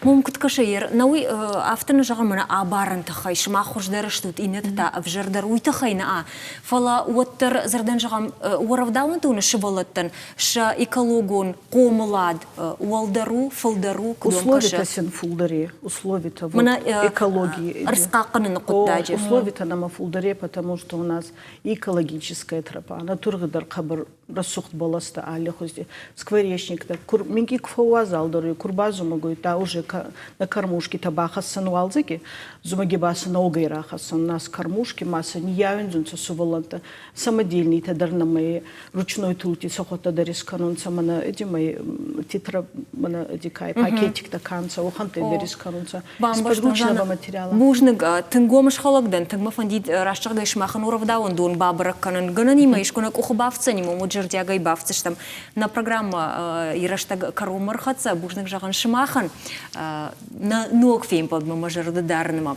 Мом куыд кӕсы, нӕуый афтӕ нӕ зӕгъӕм, мӕнӕ абарын тыххӕй сымах хуыздӕр стут, иннӕтӕ та ӕвзӕрдӕр, уый тыххӕй нӕ, фӕлӕ уӕддӕр дзырдӕн зӕгъӕм, уӕ рӕвдауӕндоны сывӕллӕттӕн сӕ экологон хъомылад уӕлдӕр у, фылдӕр у, куыд уӕм кӕсы? Условитӕ сын фулдӕр и, условитӕ вот экологии. Ӕрдз хъахъхъӕныны хъуыддаджы. Условитӕ нӕмӕ фулдӕр и, потому что у нас экологическая тропа, натургъы дӕр хъӕбӕр рӕсугъд бӕлӕстӕ аллихузи, скворечниктӕ. Кур минкъий ку фӕууазалдӕр уй, ку рбазумӕг уй, та уже на кормушкитӕ бахӕссӕн уалдзӕги, зумӕги ба сӕ ногӕй рахӕссӕн. Нас кормушки ма сӕ ниййауиндзунцӕ сувӕллӕнттӕ, самодельныйтӕ дӕр нӕмӕ ручной тулти сӕхуӕдтӕ дӕр искӕнунцӕ мӕнӕ эдимӕ титра мӕнӕ эдикай пакетиктӕ кӕнцӕ, уӕхӕнттӕ дӕр искӕнунцӕ. Из подручного материала. Бузныг, тынг гом схӕлӕг дӕн, тынг мӕ фӕндид раст зӕгъгӕй сымахӕн уӕрӕвдауӕндон бабӕрӕг кӕнын. Гӕнӕнимӕ искуы нӕ къухы бафтдзӕни, мӕ уӕд зӕрдиагӕй бафтдзыстӕм. Нӕ программӕ рӕстӕг кӕронмӕ ӕрхӕццӕ. Бузныг зӕгъын сымахӕн нӕ ног фембӕлдмӕ мӕ зӕрдӕ дарынмӕ.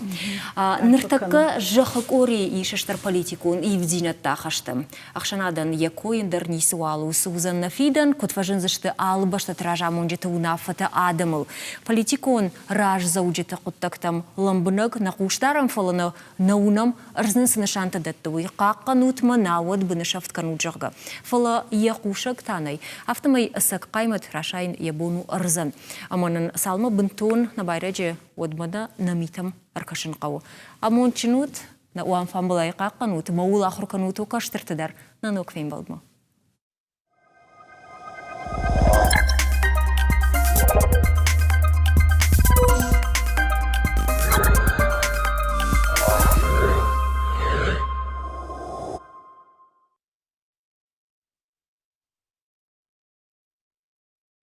Ныртӕккӕ зӕххы къорийы ис стыр политикон ивддзинӕдтӕ ахӕсты. Ӕхсӕнадӕн йӕ койын дӕр ницыуал у, цы уыдзӕн нӕ фидӕн, куыд фӕзындзысты алы бӕстӕты разамонджыты уынаффӕтӕ адӕмыл. Политикон раздзӕуджыты хъуыддӕгтӕм лӕмбынӕг нӕ хъус дарӕм, фӕлӕ нӕ нӕ уынӕм, ӕрдз нын цы нысантӕ дӕтты, уый хъахъхъӕнут мӕ, науӕд бынысӕфт кӕнут, зӕгъгӕ. Фӕлӕ йӕ хъусӕг та нӕй. Афтӕмӕй ӕцӕг хъаймӕт расайын йӕ бон у ӕрдзӕн. Ӕмӕ нын цалынмӕ бынтон нӕ байрӕджы, уӕдмӕ нӕ нӕ митӕм ӕркӕсын хъӕуы. Амондджын ут, нӕ уӕм фӕмбылӕй хъахъхъӕнут, ӕмӕ уыл ахуыр кӕнут уӕ кӕстӕрты дӕр нӕ ног фембӕлдмӕ.